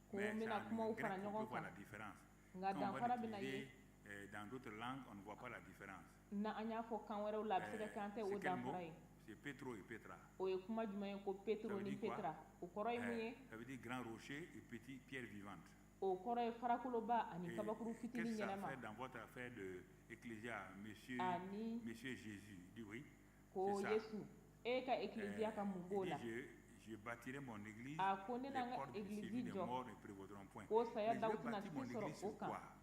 Ko mais n c'est bɛna en kumaw grec fara qu'on peut ɲɔgɔn voir kan. la différence. Nka Quand on va danfara bɛna ye. l'utiliser dans d'autres langues, on ne voit pas la différence. Na an y'a fɔ kan wɛrɛw la, a bɛ se ka kɛ an tɛ C'est o quel mot? danfara ye. C'est Petro et Petra. O ye kuma jumɛn ye ko Ça Petro veut ni dire quoi? Petra? O kɔrɔ ye mun ye? Ça veut dire grand rocher et petit pierre vivante. O kɔrɔ ye farakoloba ani Et kabakuru qu'est-ce fitinin que ça ɲɛnama. fait dans votre affaire de Ecclésia, monsieur, Ani monsieur Jésus? Il dit oui, ko c'est ça. Yesu, e ka ecclésia ka mun b'o Il la? dit, je bâtirai mon église, A ko ne les n'an ka portes du église séjour des jɔ. morts ne prévaudront point. Ko saya Mais je daw vais tɛna bâtir se mon sɔrɔ église o sur kan. quoi?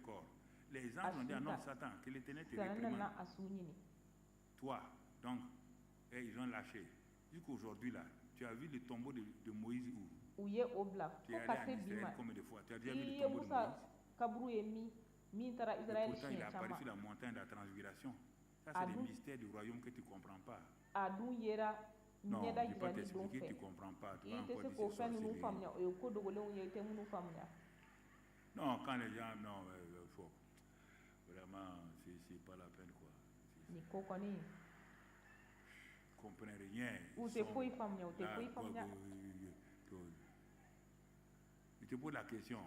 corps. Les anges ont dit, ah non, Satan, que l'Éternel te réprimande. Toi, donc, et ils ont lâché. Jusqu'aujourd'hui, là, tu as vu le tombeau de Moïse où? Tu es allé en Israël combien de fois? Tu as déjà vu le tombeau de Moïse? Et pourtant, il est apparu sur la montagne de la transfiguration. Ça, c'est des mystères du royaume que tu ne comprends pas. A dun yera Non, ɲɛda je ne vais pas jirali don t'expliquer, fɛ. tu ne comprends pas. Tu I vas tɛ encore se dire k'o c'est fɛn ninnu sorcellerie. faamuya, o ye ko dogolenw ye, i tɛ minnu faamuya. Non, quand les gens. Non, faut. Vraiment, c'est pas la peine, quoi. Nin ko kɔni, Ils ne comprennent rien. u Ils tɛ sont foyi faamuya, u tɛ là, foyi quoi, faamuya. Je te pose la question.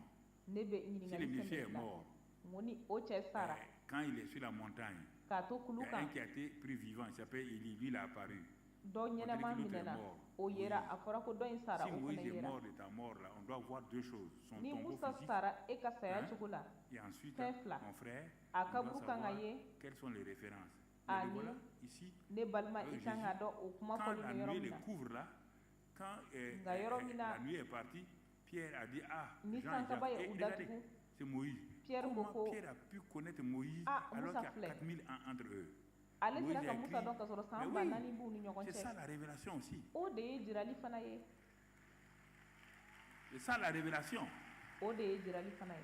Ne bɛ Si le ɲininkali monsieur est sɛmɛ i la mort, n ko ni o cɛ sara, quand il est sur la montagne, k'a to kulu il y a kan, un qui a été pris vivant, il s'appelle Élie, lui il a apparu. Dɔ On dirait ɲɛnama que l'autre est minɛna, mort. o yera, Moïse. a fɔra ko dɔ in sara, Si o fana Moïse est yera. mort de ta mort là, on doit voir deux choses. Son Ni tombeau Musa physique, sara e ka saya hein, cogo la, et ensuite, fɛn fila, mon frère, a on doit kaburu kan ka savoir ye. quelles sont les références. Mais le Ani voilà, ici, ne balima, avec i kan Jésus, ka dɔn o kuma quand fɔlen la don yɔrɔ nuée min les na. couvre là, quand Nka yɔrɔ min na, la nuée est partie, Pierre a dit: Ah, ni Jean et Jacques, sankaba ye et u regardez, datugu, c'est Moïse. Pierre ko Comment ko Pierre a pu connaître Moïse ah, alors Musa qu'il y a filɛ. 4000 ans entre eux? Ale Moïse sera a ka Musa écrit. dɔn ka sɔrɔ Mais san ba oui, naani b'u ni ɲɔgɔn c'est cɛ. ça la révélation aussi. O de ye jirali fana ye. C'est ça la révélation. O de ye jirali fana ye.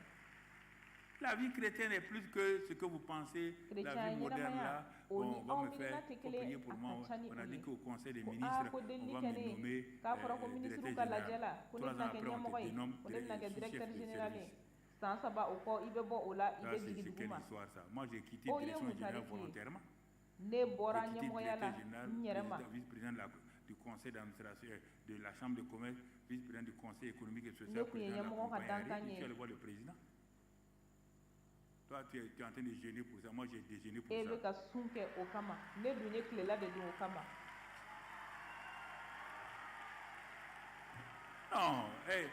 La vie chrétienne est plus que ce que vous pensez, la Chrétien vie moderne ɲɛnamaya là. o Bon, ni on va aw me miirina faire, tɛ faut kelen prier ye, pour a moi. ka ca ni On o a dit ye. qu'au conseil des Ko aa, ministres, ko on delili va kɛ me ne ye, nommer k'a fɔra ko directeur minisiriw ka lajɛ général. la, ko ne 3 ans bɛna kɛ après, on ɲɛmɔgɔ te ye, dénomme ko ne bɛna kɛ sous-chef directeur de général ye, service. san 3 o kɔ, i bɛ bɔ o la, i Là, bɛ c'est jigin c'est quelle duguma. histoire ça? Moi, j'ai quitté O ye direction mun générale tariki ye? volontairement. Ne bɔra J'ai quitté ɲɛmɔgɔya la directeur général, n yɛrɛ ma. président, vice-président du conseil d'administration, de la chambre de commerce, vice-président du conseil économique et Ne social, kun ye président de la ɲɛmɔgɔ ka compagnie aérienne. dankan Je suis ye. allé voir le président. Toi, tu es en train de jeûner pour ça. Moi, j'ai déjeuné pour E ça. bɛ ka sun kɛ o kama, ne dun ye tilela de dun o kama. Non, eh,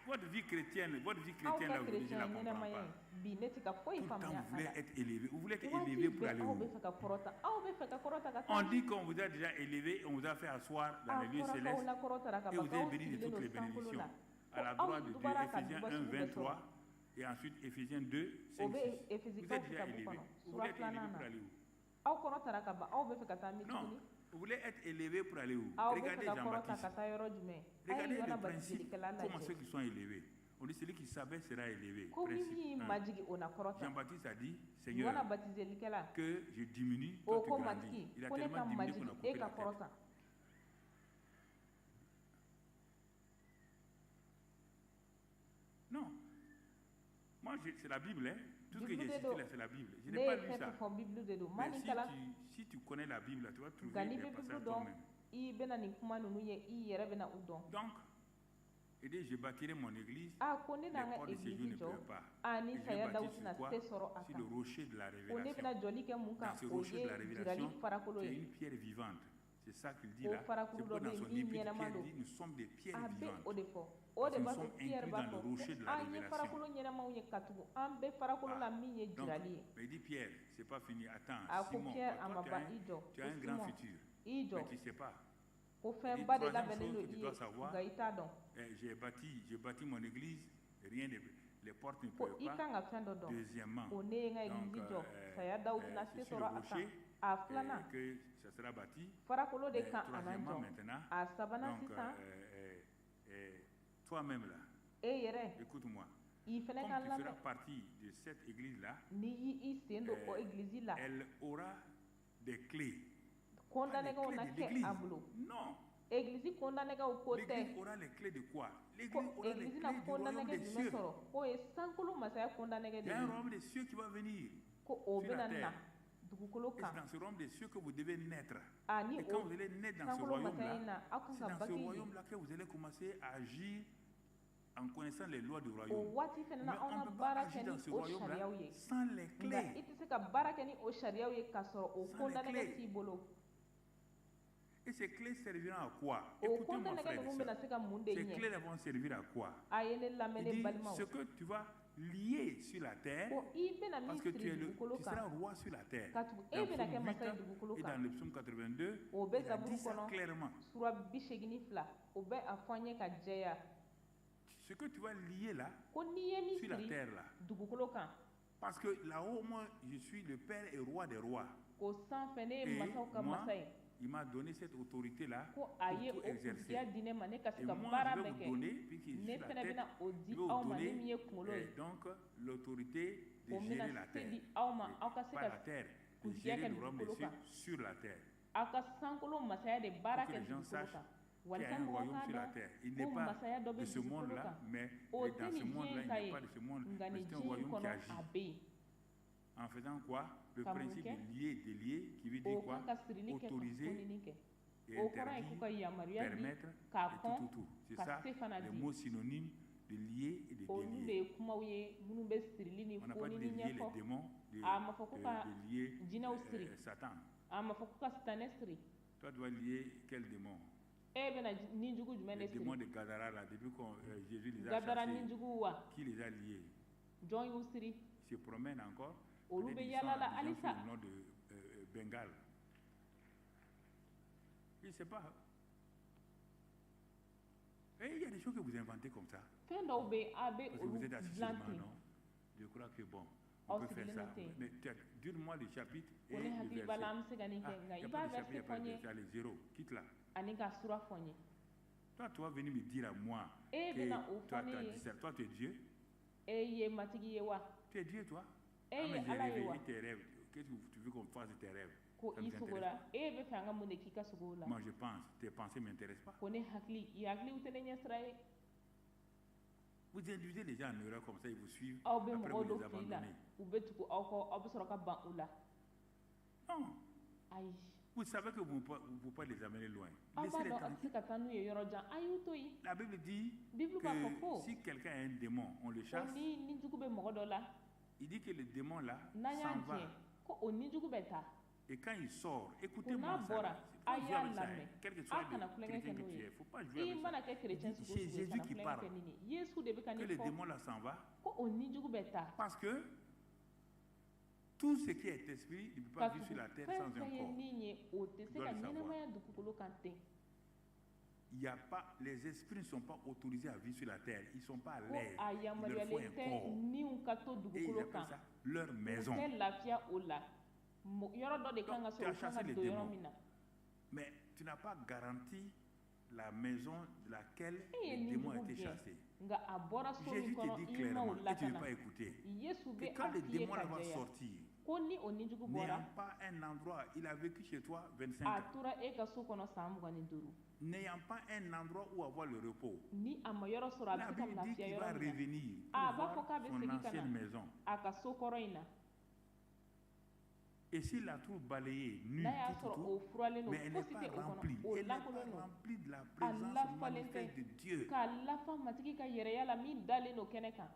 votre vie chrétienne, votre vie Aw chrétienne ka là aujourd'hui, je ne chrétien la comprends ɲɛnamaya pas. ye bi, ne tɛ ka foyi Tout le temps, faamuya vous a voulez la. être élevé. Vous voulez être Waati élevé pour bɛɛ aller aw où? bɛ fɛ ka kɔrɔta, aw bɛ fɛ ka kɔrɔta ka On taa dit min? qu'on vous a déjà élevé, on vous a fait asseoir dans A les lieux fɔra k'aw célestes lakɔrɔtara ka et ban, vous k'aw êtes bénis de sigilen toutes don les sankolo bénédictions. la, À la ko aw droite de Dieu, dubara ka Éphésiens duba 1, sugu bɛɛ sɔrɔ. 23 et ensuite Éphésiens 2, O 5, bɛ 6. Vous Efesikaw êtes déjà kitabu élevé. kɔnɔ Vous sura voulez être élevé filanan pour na. aller où? Aw kɔrɔtara ka ban, aw bɛ fɛ ka taa min Non, tuguni? vous voulez être élevé pour aller où? Aw bɛ fɛ Regardez ka kɔrɔta Jean-Baptiste. ka taa yɔrɔ jumɛn? A ye Regardez Yohana le principe, batiselikɛla comment lajɛ. ceux qui sont élevés. On dit celui qui s'abaisse sera élevé. Ko min Principe y'i 1. majigi, o na kɔrɔta. Jean-Baptiste a dit: Seigneur, Yohana batiselikɛla que je diminue, o toi tu ko grandis. Matigi, Il a ko ne tellement ka diminué qu'on majigi, a e coupé ka la tête. kɔrɔta. Non. Moi, c'est la Bible, hein. Tout ce que Bible j'ai de cité don. là, c'est la Bible. Je Ne n'ai pas ye lu fɛn ça. fɛn fɔ, Bible de don. Ma Mais nin si kalan. tu, si tu connais la Bible, là, tu vas trouver Nka n'i les bɛ Bible passages dɔn, toi-même. i bɛna nin kuma ninnu ye, i yɛrɛ bɛna u dɔn. Donc, il dit: je bâtirai mon église, A ko ne les n'an ka portes de séjour egilizi ne jɔ, peuvent pas. a ni Et je vais saya daw bâtir sur tɛna quoi? se sɔrɔ a Sur kan. le rocher de la Ko ne révélation. bɛna jɔli kɛ mun Dans kan? ce O rocher ye de la jirali révélation, farakolo c'est ye. une pierre vivante. C'est ça qu'il dit O là. C'est farakuru pourquoi dɔ dans bɛ yen son min épître, ɲɛnama Pierre don. dit: nous sommes des pierres A bɛ vivantes. o de fɔ, o Parce de que nous b'a to sommes Pierre inclus b'a dans le fɔ ko rocher de la an ye révélation. farakolo ɲɛnamaw ye, katugu an bɛ farakolo Ah. la min ye Donc, jirali ye. mais il dit: Pierre, c'est pas fini. Attends, A ko Simon, Pierre, toi, a ma tu as ban, un, i jɔ. tu as Ko un grand Simon, futur. i jɔ. Mais tu ne sais pas. Ko Il dit, fɛnba de troisième labɛnnen chose don que tu i ye, dois savoir, nka i t'a dɔn. eh, j'ai bâti mon église, rien ne, les portes ne Ko peuvent i pas. kan ka fɛn dɔ dɔn. Deuxièmement, Ko ne ye n ka donc, egilizi jɔ, saya daw tɛna c'est se sur le sɔrɔ a kan. rocher A filanan, que ça sera bâti. farakolo de Mais kan a na troisièmement, jɔ. maintenant, A sabanan donc, sisan, toi-même là, e yɛrɛ, écoute-moi. i fɛnɛ Comme ka tu feras lamɛn. partie de cette église-là, N'i y'i i sen don o egilizi la, elle aura des clés. Pas les kɔndanɛgɛw clés na de kɛ l'église. a bolo. Non. Egilizi kɔndanɛgɛw ko tɛ. L'église aura les clés de quoi? L'église Ko aura les egilizi clés na du royaume kɔndanɛgɛ des jumɛn cieux. sɔrɔ? K'o ye sankolo masaya kɔndanɛgɛ Il de y a un ye. royaume des cieux qui va venir Ko o sur la bɛna na terre. dugukolo Et c'est kan. dans ce royaume des cieux que vous devez naître. Ani Et quand o vous allez naître dans ce sankolo masaya royaume-là, in na, aw kan c'est ka dans ce bange yen. royaume-là que vous allez commencer à agir en connaissant les lois du O royaume. waati fɛnɛ na, Mais aw on na ne peut pas baara agir kɛ dans ni ce o royaume-là sariyaw ye. sans les Nka clés. i tɛ se ka baara kɛ ni o sariyaw ye k'a sɔrɔ o Sans les kɔndanɛgɛ clés. t'i bolo. Et ces clés serviront à quoi? O Écoutez-moi, kɔndanɛgɛ frères et ninnu bɛna sœurs. se ka mun de Ces ɲɛ? clés vont servir à quoi? A ye ne lamɛn, Il ne dit, balimaw. ce que tu vas lier sur la terre, Ko i bɛna min parce que tu, siri es le, dugukolo tu kan, seras roi sur la terre. katugu Dans e le bɛna psaume kɛ masa 8 ye dugukolo et dans kan. le psaume 82, O bɛ il a Zaburu dit ça kɔnɔ clairement. sura 82, o bɛ a fɔ an ye ka jɛya. Ce que tu vas lier là, Ko n'i ye min sur la siri terre là, dugukolo kan, parce que là-haut, moi, je suis le Père et roi des rois. Ko sanfɛ ne ye Et masaw ka moi, masa ye. il m'a donné cette autorité-là Ko a pour ye tout o exercer. kuntigiya di ne ma, ne ka se Et ka moi, baara je vais bɛɛ vous kɛ. donner, puisque je Ne suis la fɛnɛ tête, bɛna o je di vais vous aw ma, ne donner min ye kunkolo ye. donc l'autorité de O gérer bɛna la se terre. di aw ma, Et aw ka se pas ka la terre, de de Kuntigiya gérer kɛ le royaume des dugukolo cieux kan. sur la terre. Aw ka sankolo masaya de Pour baara que kɛ les gens dugukolo sachent kan, qu'il y a walisa un mɔgɔw royaume k'a sur la dɔn terre. Il n'est ko pas masaya dɔ bɛ de ce dugukolo monde-là, kan. mais O il est tɛ dans ce nin diɲɛ monde-là, in il ta n'est ye, pas de ce monde, nka mais nin c'est un diɲɛ in royaume qui kɔnɔ agit. a bɛ yen. En faisant quoi? Le Ka mun principe kɛ? de lier, délier, qui veut dire O quoi? kan ka sirili kɛ ka Autoriser fonini kɛ. et O kɔrɔ ye k'u interdire, ka yamaruya di, permettre, k'a et tout, kɔn, tout, tout. C'est ka ça, se fana les di. mots synonymes de lier et de Olu de délier. ye kumaw ye minnu bɛ sirili ni On n'a pas dit de fonini lier les ɲɛfɔ. démons, de, A ma fɔ ko ka de lier jinɛw siri. Satan. A ma fɔ ko ka sitanɛ siri. Toi, tu dois lier quel démon? E bɛna nijugu jumɛn Les de siri? démons de Gadara, là, depuis que Jésus les a Gadara chassés, nijuguw wa? qui les a liés? Jɔn y'u siri? Ils se promènent encore. Olu Peut-être bɛ ils sont yaala la à Abidjan sous halisa. le nom de Bengale. Je ne sais pas. Et il y a des choses que vous inventez comme ça. Fɛn dɔw bɛ yen, a bɛ Parce que vous olu êtes assis dilan seulement, ten. non? Je crois que bon, on Aw peut faire sigilen ça. don ten. Mais dis-moi le chapitre Ko et ne le hakili b'a verset. la, an bɛ se ka nin Ah, kɛ, nka il n'y i a pas b'a de chapitre, il n'y verset a pas fɔ de n ye verset. Allez, zéro, quitte là. ani ka sura fɔ n ye. Toi, tu vas venir me dire à moi E que bɛna o toi, fɔ ne tu as ye. dit ça. Toi, tu es Dieu. E ye matigi ye wa? Tu es Dieu, toi. E Ah, ye mais j'ai Ala ye rêvé. wa? Et tes rêves, qu'est-ce que tu veux qu'on fasse de tes rêves? Ko Ça ne i nous intéresse sogora, pas. e bɛ fɛ an ka mun de k'i ka sogow la? Moi, je pense. Tes pensées ne m'intéressent pas. Ko ne hakili, i hakiliw tɛ ne ɲɛsira ye. Vous induisez les gens en erreur comme ça, ils vous suivent. Aw bɛ Après, mɔgɔw vous don les fili la, abandonnez. u bɛ tugu aw kɔ, aw bɛ sɔrɔ ka ban u la. Non. Ayi. Vous savez que vous ne pouvez pas les amener loin. Aw b'a Laissez-les dɔn aw tɛ se tranquilles. ka taa n'u ye yɔrɔ jan, a y'u to yen. La Bible dit Bible b'a fɔ que ko si quelqu'un a un démon, on le ko chasse. ni nijugu bɛ mɔgɔ dɔ la, Il dit que le démon là n'an y'a s'en va. gɛn, ko o nijugu bɛ taa. Et quand il sort, Ko écoutez-moi n'a ça. bɔra, Il faut a jouer y'a avec ça, hein. lamɛn, Quel que soit a kana le tulonkɛ kɛ chrétien que n'o tu ye. es, il ne faut pas jouer I avec ça. mana kɛ Il chrétien dit, sugu o c'est sugu ye, Jésus kana qui tulonkɛ parle. kɛ nin ye. Yesu de bɛ ka Que nin le fɔ démon là s'en va. ko o nijugu bɛ taa. Parce que tout ce qui est esprit ne peut pas vivre Katugu sur la terre fɛn sans un fɛn ye corps. min ye, o tɛ se Tu dois ka le savoir. ɲɛnamaya dugukolo kan ten. Il n'y a pas, les esprits ne sont pas autorisés à vivre sur la terre. Ils ne sont pas à Ko l'aise. a Il leur faut yamaruyalen un tɛ corps. niw ka to Et ils dugukolo appellent kan. ça leur U maison. tɛ lafiya o la. Yɔrɔ dɔ de kan ka Donc, tu sɔrɔ, as u kan chassé ka les don yɔrɔ démons. min na. Mais tu n'as pas garanti la maison de laquelle E ye les démons nijugu étaient gɛn, chassés. nka a bɔra so min Jésus te kɔnɔ, dit i ma o clairement, et tu ne veux lakana. pas écouter, Yesu que bɛ quand a le f'i ye démon ka là va jɛya sortir, ko ni o nijugu bɔra, n'ayant pas un endroit, il a vécu chez toi 25 a ans, tora e ka so kɔnɔ san 25. n'ayant pas un endroit où avoir le repos, Ni a ma yɔrɔ sɔrɔ, a la bɛ se ka Bible dit lafiya qu'il va yɔrɔ min na, revenir a pour b'a fɔ voir k'a bɛ son segin ka na ancienne maison. a ka so kɔrɔ in na. Et s'il la trouve balayée, nue, N'a y'a tout, tout, sɔrɔ tout, o furalen don, mais elle n'est fosi pas tɛ o kɔnɔ, remplie. o Elle n'est pas lankolon don, remplie de la a présence lafalen tɛ, manifeste de Dieu. k'a lafa matigi ka yɛrɛya la min dalen don kɛnɛ kan.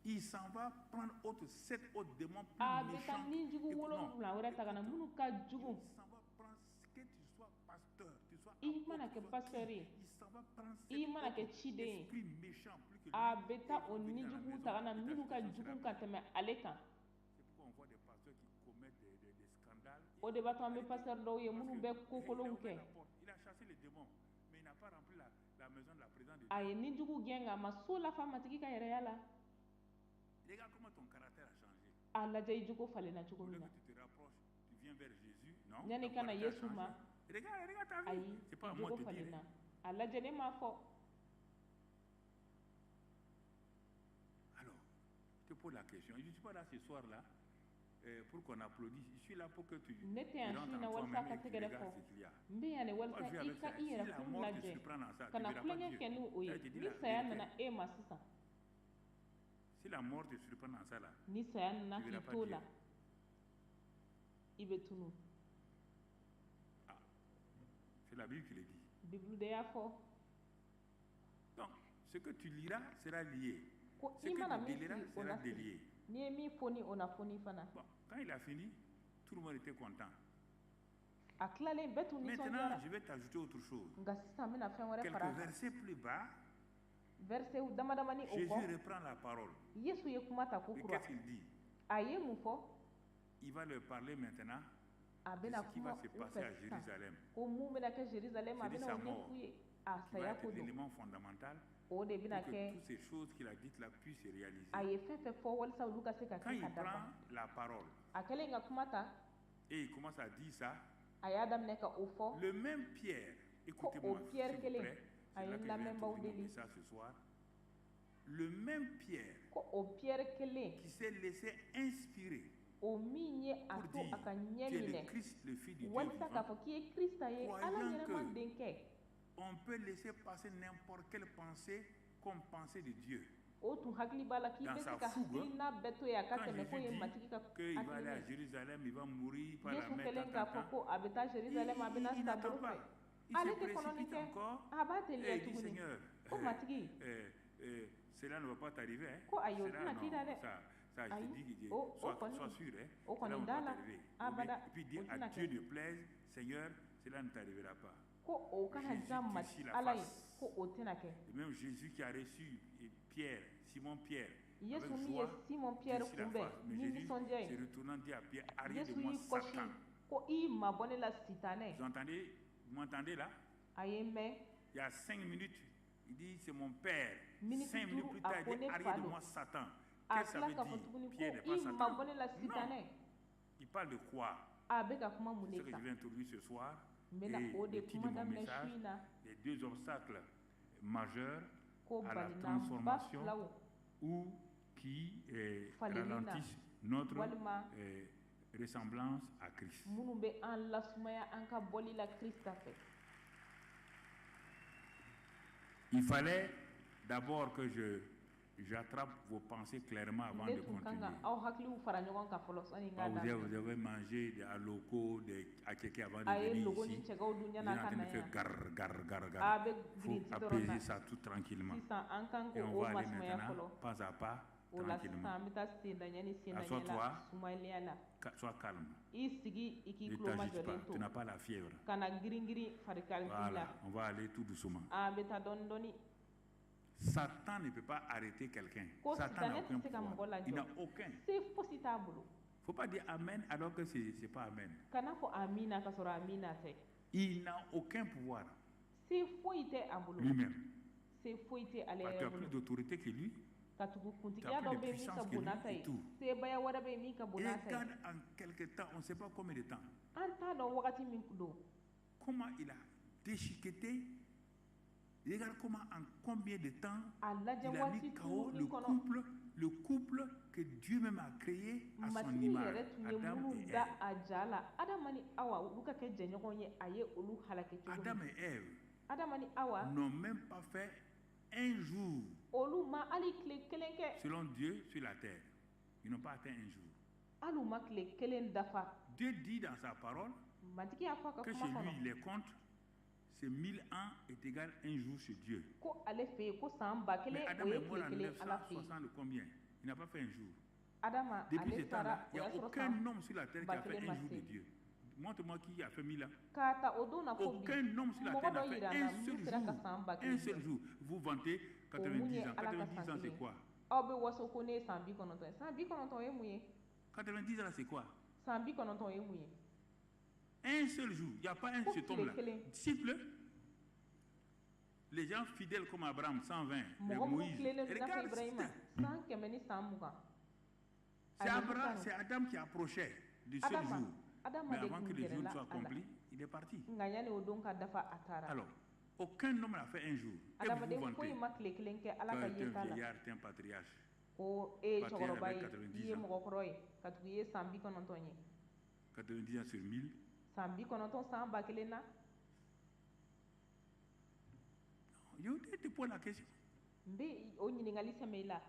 Il s'en va prendre autre, sept autres démons plus A bɛ taa méchants. nijugu Écoute, non, 7 wɛrɛ ta ka na écoute, minnu ka jugu. il s'en va prendre, que tu sois pasteur, tu sois I apôtre, mana tu kɛ sois pasteur qui, ye, il s'en va prendre i sept mana kɛ autres ciden ye, esprits méchants plus que lui a bɛ et taa ils o vont venir dans la nijuguw maison ta ka na et ta minnu ka situation sera jugu ka pire. tɛmɛ ale kan. C'est pourquoi on voit des pasteurs qui commettent des scandales. O de b'a to an bɛ Arrêtez. pasteur dɔw ye Parce minnu que bɛ il a kokolonw ouvert kɛ. la porte, il a chassé les démons, mais il n'a pas rempli la maison de la présence de A Dieu. ye nijugu gɛn, nka a ma so lafa matigi ka yɛrɛya la. Regarde comment ton caractère a changé. A lajɛ i jogo falenna cogo Au lieu min na. que tu te rapproches, tu viens vers Jésus. Non, Yanni ton ka na caractère a Yesu changé. ma, Regarde, regarde ta vie. ayi, C'est pas i à moi jogo de te dire, hein. falenna. A lajɛ, ne m'a fɔ. Alors, je te pose la question. Je ne suis pas là ce soir-là pour qu'on applaudisse. Je suis là pour que tu, Ne tɛ tu yan rentres su in en na walasa toi-même ka et que tu tɛgɛrɛ regardes fɔ. ce qu'il y a. N bɛ yan de Pas walasa jouer i avec ka ça. i Si yɛrɛ la kun mort te lajɛ, surprend dans ça, tu ka ne na verras pas tulonkɛ Dieu. kɛ ni o Ça, ye. je te dis Ni la saya vérité. nana e ma sisan, Si la mort te surprend dans ça, là, ni saya nana tu ne k'i verras pas to Dieu. la, i bɛ tunu. Ah, c'est la Bible qui le dit. Bibulu de y'a fɔ. Donc, ce que tu liras sera lié. Ko Ce i que mana tu min délieras siri, o sera na siri. délié. N'i ye min foni, o na foni fana. Bon, quand il a fini, tout le monde était content. A tilalen, bɛɛ tun Maintenant, nisɔndiyara. je vais t'ajouter autre chose. Nka sisan n bɛna fɛn wɛrɛ Quelques fara a kan. versets plus bas, Versew dama damani o Jésus kɔ, reprend la parole. Yesu ye kuma ta ko Et kura. qu'est-ce qu'il dit? A ye mun fɔ? Il va leur parler maintenant A de bɛna ce qui kuma va se u passer fɛ à sisan Jérusalem, ko mun bɛna kɛ Jerusalem, a C'est bɛna sa o mort ɲɛf'u ye. A qui va saya être ko don, l'élément fondamental o de bɛna pour que kɛ toutes ces choses qu'il a dites là puissent se réaliser. a ye fɛn fɛn fɔ walasa olu ka se ka Quand kɛ il ka dafa. prend la parole A kɛlen ka kuma ta, et il commence à dire ça, a y'a daminɛ ka o fɔ, le même Pierre, ko o écoutez-moi s'il Pierre vous kelen, plaît, a c'est ye là n que je vais lamɛnbaaw introduire mon deli, message ce soir. Le même Pierre ko o Pierre kelen qui s'est laissé inspirer o O min ye a Pour to dire, a ka ɲɛ tu es le minɛ Christ, le Fils du Dieu walisa k'a vivant. fɔ k'i ye Krista ye, Ala Croyant ɲɛnama que denkɛ. on peut laisser passer n'importe quelle pensée comme pensée de Dieu. O tun hakili b'a la k'i Dans bɛ se sa ka fougue, hakilina bɛɛ to yen a ka quand tɛmɛ ko Jésus ye dit Matigi ka qu'il va aller hakilina à ye. Jérusalem, il va mourir par la Yesu main, kɛlen tant, k'a tant, fɔ tant. ko a bɛ taa Jerusalem, a bɛna Il sa n'attend bolo pas. fɛ, Il se ale tɛ kɔnɔni précipite kɛ, encore a b'a et teliya il dit, tuguni Seigneur, ko Matigi, cela ne va pas t'arriver. Hein. ko ayi, o Cela, tɛna k'i non, la dɛ. ça, je te Ayi, dis, que o o kɔni sois sûr, hein, o cela kɔni ne da va pas la t'arriver. abada, Et puis, il dit, o à tɛna Dieu kɛ. ne plaise, Seigneur, cela ne t'arrivera pas. Ko o kana Jésus diya durcit Matigi la Ala ye, face. ko o tɛna kɛ. Et même Jésus qui a reçu Pierre, Simon Pierre, Yesu avec min ye joie, Simon Pierre durcit la kunbɛn face. Mais ni Jésus nisɔndiya se ye, retournant dit à Pierre, arrière de Yesu moi, y'i kɔsi Satan. ko i mabɔ ne la, sitanɛ. Vous entendez? Vous m'entendez là? A ye n mɛn. Il y a 5 minutes, il dit, c'est mon père. Miniti 5 minutes 5 plus a tard, ko il dit, ne fa arrière de don. moi, Satan. A Qu'est-ce que ça tila veut k'a fɔ dire? tuguni ko Pierre n'est pas i Satan. mabɔ ne la, Non. sitanɛ. Il parle de quoi? A bɛ ka kuma mun C'est de ce que kan? je vais introduire ce soir. N bɛna Et o de le titre de kuma mon daminɛ su message, in na, les deux obstacles majeurs ko à la balinaba transformation filaw ou qui falenni na ralentissent notre walima ressemblance à Christ. minnu bɛ an lasumaya an ka bɔli la Krista fɛ. Il fallait d'abord que je j'attrape vos pensées clairement avant Ne de tun kan continuer. ka aw hakiliw fara ɲɔgɔn kan fɔlɔ sani n Ah, k'a vous, avez, daminɛ. vous avez mangé des alocos, des attiéké avant de A ye venir logo ni ici. cɛgɛw dun Vous êtes yan'a en ka train de na faire yan. gar, gar, gar, A gar. bɛ Il faut girinti dɔrɔn na. apaiser ça tout tranquillement. Sisan an kan Et on k'o va aller masumaya maintenant, fɔlɔ. pas à pas, O la sisan, tranquillement. an bɛ taa sendaɲɛ ni sendaɲɛ la Assois-toi. sumayaliya la. Sois calme. I sigi, i k'i Ne tulo t'agite pas. majɔlen Tu to. n'as pas la fièvre. Kana girin girin farikaliti la. Voilà, on va aller tout doucement. An bɛ taa dɔɔni dɔɔni. Satan ne peut pas arrêter quelqu'un. Ko Satan n'a sitanɛ aucun tɛ se ka mɔgɔ pouvoir. Il lajɔ. n'a aucun. Se fosi t'a bolo. Il ne faut pas dire Amen alors que ce n'est pas Amen. Kana fɔ amina ka sɔrɔ amina tɛ. Il n'a aucun pouvoir Se foyi tɛ a bolo. lui-même. Se foyi tɛ ale Parce que yɛrɛ tu as plus bolo. d'autorité que lui. Ka tugu Tu kuntigiya as dɔ plus de bɛ yen min ka puissance que bon lui n'a ta et ye. tout. Sebaya wɛrɛ bɛ yen min ka bon n'a ta ye. Regarde en quelque temps, on ne sait pas combien de temps, An t'a dɔn wagati min don. comment il a déchiqueté. Regarde comment en combien de temps A lajɛ il a mis waati KO kunkurunin le kɔnɔ. couple, le couple que Dieu même a créé à son Matigi image, yɛrɛ tun ye Adam minnu et da Ève. a ja la, Adama ni Awa, olu ka kɛ jɛɲɔgɔn ye, a ye olu halaki cogo Adam min. et Ève Adama ni Awa n'ont même pas fait un jour, olu ma hali tile kelen kɛ. selon Dieu, sur la terre. Ils n'ont pas atteint un jour. Hali u ma tile kelen dafa. Dieu dit dans sa parole Matigi y'a fɔ a ka que kuma chez lui, kɔnɔ il les compte, c'est 1000 ans est égal à un jour chez Dieu. ko ale fɛ yen ko san ba Mais kelen Adam o ye est mort tile en kelen Ala fɛ yen. 960 de combien? Il n'a pas fait un jour. Adama Depuis ce ale sara temps-là, o il n'y y'a a sɔrɔ aucun san homme sur la terre qui ba a fait kelen un ma jour de se. Dieu. Montre-moi qui a fait 1000 ans. K'a ta o don na fo bi, Aucun homme sur la mɔgɔ terre dɔ n'a fait yira n un na min seul sera ka jour. san ba Un kelen seul kɛ. jour. Vous vantez O mun 90 ye ans. Ala ka 90 san ans, c'est kelen ye? quoi? Aw bɛ waso ko ne ye san 90 ye. San 90 ye mun ye? 90 ans, c'est quoi? San 90 ye mun ye? Un seul jour. Il n'y a pas un Ko cet tile homme-là. kelen. Disciple, les gens fidèles comme Abraham, 120, les Mɔgɔ minnu Moïse. tilelen don i n'a fɔ Regarde, Ibrahima, 120. c'est Ani Abraham, Musa. c'est Adam qui approchait du seul Adama jour. Adama Mais de avant tun que le jour ne gɛrɛla soit a la. accompli, il est parti. Nka yanni o don ka dafa, a taara. Alors, aucun homme n'a fait un jour. Et vous vous Adamaden foyi vantez. ma tile kelen kɛ Ala Toi, ka tu es un yeta la. vieillard, tu es un patriarche. Ko e ye Patriarche cɛkɔrɔba avec ye, i 90 ye ans. mɔgɔkɔrɔ ye, ka tugu i ye san 90 ye. 90 ans sur 1000. San 90 san 1000 na. Je te pose la question. N bɛ o ɲininkali sɛmɛ i la.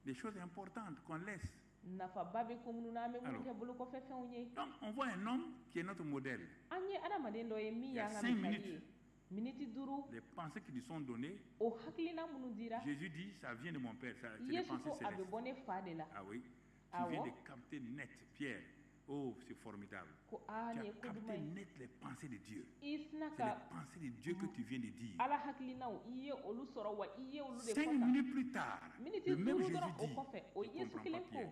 Des choses importantes qu'on laisse. Nafaba bɛ ko minnu na, an bɛ minnu Alors, kɛ bolokɔfɛ fɛnw ye. donc on voit un homme qui est notre modèle. An ye adamaden dɔ ye min Il y a y'an ka 5 misali minutes, ye. Miniti 5, les pensées qui lui sont données, o hakilina minnu dira, Jésus dit, ça vient de mon Père, ça, c'est les Yesu pensées ko a bɛ célestes. bɔ ne fa de la. Ah oui, tu viens Awɔ. de capter net, Pierre. Oh, c'est formidable. Ko aa, Tu nin as ye ko duman capté ye. net les pensées de Dieu. I sina C'est les ka pensées de Dieu que tu viens de dire. Ala hakilinaw, i ye olu sɔrɔ wa i ye olu de Cinq fɔ tan. minutes plus tard, Miniti le même 5 Jésus dɔrɔn o dit, kɔfɛ, o je ne Yesu comprends pas kelen ko Pierre.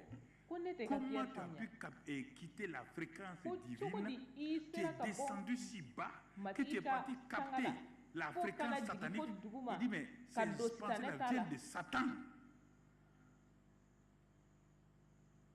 ko ne tɛ ka Comment Pierre tu as faamuya. pu quitter la fréquence Ko cogo divine? di i Tu es sera ka bɔ descendu si bas que tu Matigi es ka parti sanga capter la la fo kana fréquence jigin fo satanique. duguma Il dit, mais ka ces don pensées-là sitanɛ ta la? viennent de Satan.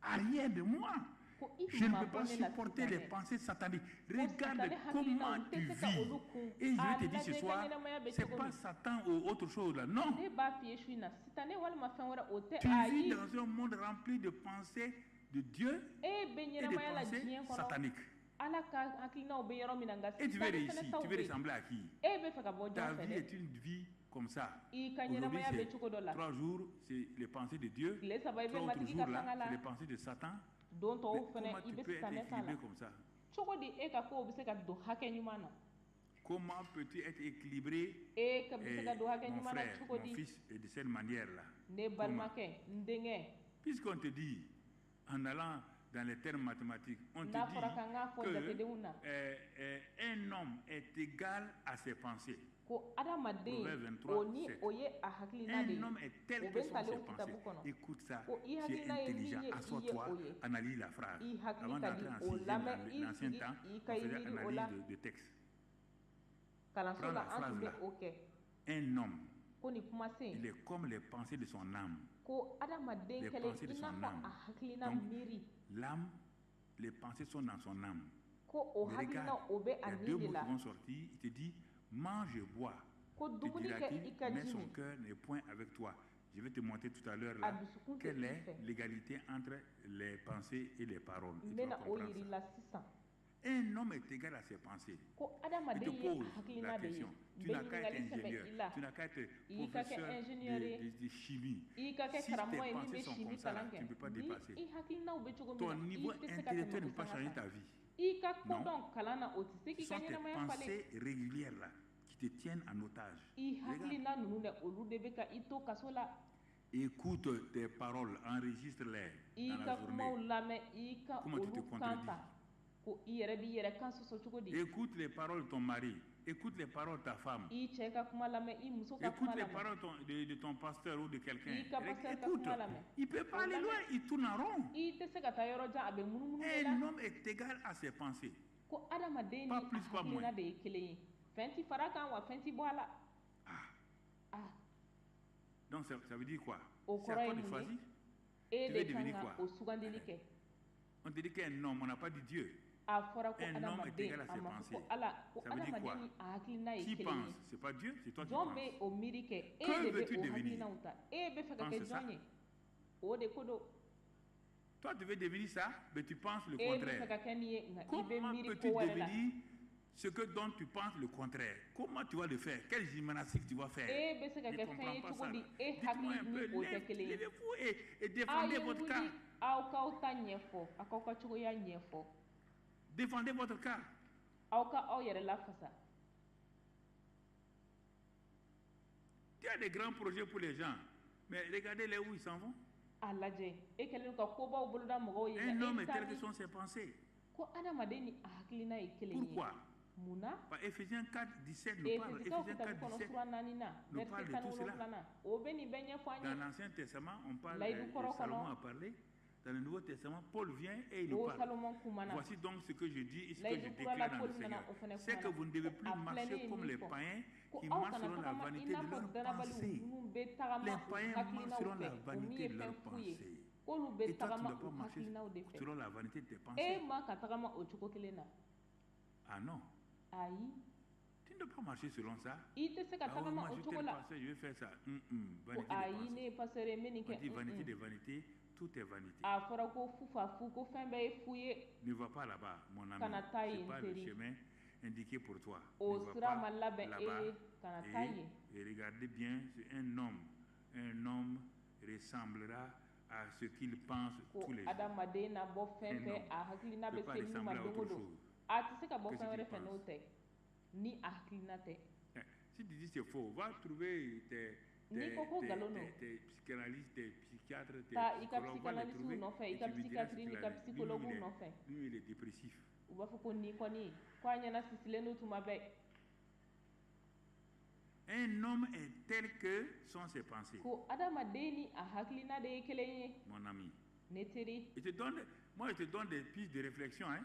Arrière de moi. Ko i Je ne peux mabɔ pas ne la supporter les sitanɛ. pensées sataniques. Ko Regarde sitanɛ hakilinaw comment n tɛ tu se ka vis. olu kun. Et je A vais te dire ce lajɛ i ka soir, ɲɛnamaya bɛ c'est cogo pas min. Satan ou autre chose là. Non. Ne b'a f'i ye su in na, sitanɛ walima fɛn wɛrɛ o tɛ, Tu vis ayi. dans un monde rempli de pensées de Dieu E bɛ et de ɲɛnamaya la pensées diɲɛ kɔnɔ, sataniques. Ala ka hakilinaw bɛ yɔrɔ min na, nka Et tu veux sitanɛ fɛnɛ réussir, taw tu veux bɛ yen. ressembler à qui? E bɛ fɛ ka bɔ Ta jɔn fɛ vie dɛ? est une vie comme ça. I ka Aujourd'hui, ɲɛnamaya bɛ c'est cogo dɔ la. 3 jours, c'est les pensées de Dieu. Tile 3 i bɛ 3 autres Matigi ka jours là, fanga c'est la. les pensées de Satan. Don Mais tɔw fɛnɛ comment i tu bɛ peux être sitanɛ ta la. équilibré comme ça? Cogo di e ka kow bɛ se ka don hakɛ ɲuman na? Comment peux-tu être équilibré, E ka bɛ se ka eh, don hakɛ mon ɲuman na frère, cogo mon di? fils, et de cette manière-là? Ne Comment? balimakɛ, n denkɛ. Puisqu'on te dit, en allant dans les termes mathématiques, on te N'a dit fɔra k'an k'a fɔ que jatedenw na un homme est égal à ses pensées. ko adamaden Proverbe 23, o ni 7. o ye a hakilina de Un ye. homme est tel O que bɛ sont ses ntalen pensées. kitabu kɔnɔ Écoute ça, ko i tu es hakilina ye min intelligent. ye, i ye Assois-toi, o ye. analyse la phrase. I hakili Avant ka di d'entrer en o sixième, lamɛn, dans i l'ancien sigi temps, i ka on i faisait miiri o la. analyse de texte. Kalanso Prends la la an tun phrase bɛ là. o kɛ. Un homme, Ko nin kumasen il est comme les pensées de son âme. ko adamaden Les kɛlen pensées de i n'a son fɔ âme. a hakilina Donc, miiri. l'âme, les pensées sont dans son âme. Ko o Mais hakilina regarde, o bɛ il a y a ni deux de mots la. qui vont sortir. Il te dit, mange et bois. Ko Te dumuni kɛ, dira-t-il, i ka mais ji son min. cœur n'est point avec toi. Je vais te montrer tout à l'heure A là dusukun tɛ quelle i est fɛ. l'égalité entre les pensées et les paroles. N Et tu vas bɛna o comprendre yir'i ça. la sisan. Un homme est égal à ses pensées. Ko Il te adamaden ye a pose la hakilina de ye. question. N Tu bɛ n'as qu'à être ɲininkali sɛmɛ ingénieur, i la. tu n'as qu'à être I ka kɛ professeur ingénieur ye, de chimie. i ka kɛ Si tes karamɔgɔ ye min pensées bɛ sont chimie comme ça, là, kalan tu kɛ, ne peux pas ni dépasser. i hakilinaw bɛ cogo Ton min na, i niveau tɛ se ka tɛmɛ intellectuel o ne peut pas sanga changer kan. ta vie. I ka Non. kodɔn kalan na, o tɛ se Ce k'i ka sont tes ɲɛnamaya falen. pensées régulières là qui te tiennent en otage. I Regarde. hakilina ninnu dɛ, olu de bɛ ka i to kaso la. Écoute tes paroles, enregistre-les I dans la ka kumaw journée. lamɛn, i ka Comment tu te olu kan contredis? ta, ko i yɛrɛ b'i yɛrɛ kan sɔsɔ cogo di? Écoute les paroles de ton mari, écoute les paroles de ta femme, I cɛ ka kuma lamɛn, i muso ka écoute kuma les lamɛn, paroles de ton pasteur ou de quelqu'un. i ka pasteur ka Écoute, kuma lamɛn. il ne peut pas O aller lamɛn. loin, il tourne en rond. I tɛ se ka taa yɔrɔ jan, a bɛ munumunu de la. Un homme est égal à ses pensées. Ko adamaden ni Pas a plus, pas moins. hakilina de ye kelen ye, fɛn ti fara kan wa fɛn ti bɔ a la. Ah, Ah, donc ça veut dire quoi? O C'est à kɔrɔ toi ye de mun ye? choisir. E Tu veux de kan devenir ka quoi? o sugandili kɛ. On te dit qu'un homme, on n'a pas dit Dieu. A fɔra ko Un homme est adamaden, égal à a ses ma fɔ pensées. ko Ala, ko Ça veut dire quoi? adamaden ni a hakilina ye Qui kelen ye. pense? C'est pas Dieu, c'est toi qui Jɔn penses. bɛ o miiri kɛ? E Que de bɛ veux-tu o devenir? hakilinaw ta. E bɛ fɛ ka kɛ Pense ça. jɔn ye? O de ko don. Toi, tu veux devenir ça, mais tu penses le E bɛ fɛ contraire. ka kɛ nin ye, nka i bɛ Comment miiri ko peux-tu wɛrɛ la. devenir ce que dont tu penses le contraire? Comment tu vas le faire? Quelle gymnastique tu vas faire? E bɛ se ka Je kɛ ne fɛn comprends ye pas cogo ça. di? Là. E Dites-moi hakili un ni peu, o tɛ kelen ye. levez-vous et A défendez ye votre cas. wuli, aw k'aw ta ɲɛfɔ, aw k'aw ka cogoya ɲɛfɔ, Défendez votre cas. aw ka aw yɛrɛ lafasa. Tu as des grands projets pour les gens, mais regardez-les où ils s'en vont. A lajɛ, e kɛlen don ka kobaw boloda mɔgɔw ye, Un nka e homme bɛ est taa tel que min? sont ses pensées. Ko adamaden ni a hakilina ye kelen ye. Pourquoi? Mun na? Bah, Éphésiens 4, 17 nous parle. Efesikaw Éphésiens kitabu 4, kɔnɔ 17 sura naani na, nous parle verset de tan ni tout cela. wolonfilanan, o bɛ nin bɛɛ ɲɛfɔ an Dans ye. l'Ancien Testament, on parle, Layidu kɔrɔ Salomon kɔnɔ a parlé. Dans le Nouveau Testament, Paul vient et il nous o parle. Salomon kumana. Voici donc ce que je dis et ce que je Layidu kura la, déclare dans le Paul nana Seigneur. o fɛnɛ C'est que kumana vous ne devez ko plus a filɛ ne marcher ye comme min les fɔ païens ko qui aw marchent kana selon la tagama i vanité n'a de fɔ leur danabaliw pensée. minnu bɛ Les tagama u païens marchent hakilinaw selon fɛ, la o min vanité ye de fɛn leur fu ye, pensée. k'olu bɛ Et toi, tu ne tagama dois pas u marcher hakilinaw de fɛ. selon la vanité de tes E pensées. man ka tagama o cogo kelen na. Ah non, Ayi, tu ne dois pas marcher selon ça. i tɛ se ka Ah ouais, tagama moi, o je suis cogo tel la. pasteur, je vais faire ça. Ko Vanité de ayi, ne pensée. ye pasteur ye, n bɛ nin On kɛ. dit vanité de vanité, tout est vanité. A fɔra ko fu fa fu, ko fɛn bɛɛ ye fu ye. Ne va pas là-bas, mon ami. Kana taa Ce yen, n'est pas le teri. chemin indiqué pour toi. O Ne va sira pas ma labɛn e là-bas. ye, kana taa yen. Et regardez bien, c'est un homme. Un homme ressemblera à ce qu'il pense Ko tous les jours. adamaden na bɔ fɛn Un fɛn homme a hakilina ne bɛ peut pas se min ma ressembler à don o autre don, chose a tɛ se ka bɔ que ce fɛn qu'il wɛrɛ fɛ n'o pense. tɛ, ni a hakilina tɛ. Eh, si tu dis c'est faux, va trouver N'i ko ko nkalon don, tes psychanalystes, tes psychiatres, tes taa i ka psychologues, va les psychanalystew trouver nɔfɛ, i et ka tu lui diras ce psychiatrie qu'il n'i a ka dit. Lui, psychologuew il est, nɔfɛ, lui, il est dépressif. U b'a fɔ ko nin kɔni ko a ɲɛna sisilen don tuma bɛɛ. Un homme est tel que sont ses pensées, Ko adamaden ni a hakilina de ye kelen ye, mon ami. ne teri. Il te donne, moi, je te donne des pistes de réflexion. Hein.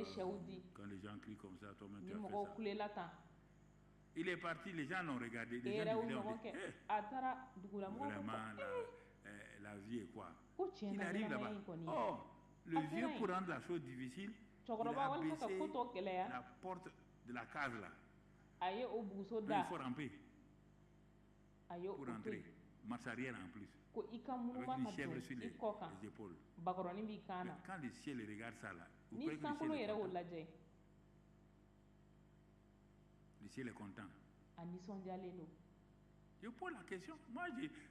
ye sɛw di. Quand les gens crient comme ça, toi-même Ni tu as fait mɔgɔw ça. kulela tan, Il est parti, les gens l'ont regardé. e Les gens yɛrɛ du y'u village ont ɲɔgɔn dit, kɛ. Eh, A taara, dugulamɔgɔw ko vraiment, ko la vie est quoi? Ko tiɲɛ Il na, arrive ɲɛnamaya là-bas. in kɔni. Oh, le A vieux, sera yen. pour rendre la chose difficile, il Cɛkɔrɔba, a walasa ka baissé ko tɔ gɛlɛya, la porte de la case là. A ye o buguso Donc, da. il faut ramper A ye o pour to entrer. yen. Marche arrière en plus. Ko i ka Avec munuma une ka chèvre don sur i les, kɔ kan, les épaules. bakɔrɔnin b'i kan Mais na. quand le ciel regarde ça là, vous Ni croyez que le ciel sankolo est yɛrɛ o content? lajɛ, Le ciel est content. A nisɔndiyalen don. Je pose la question. Moi,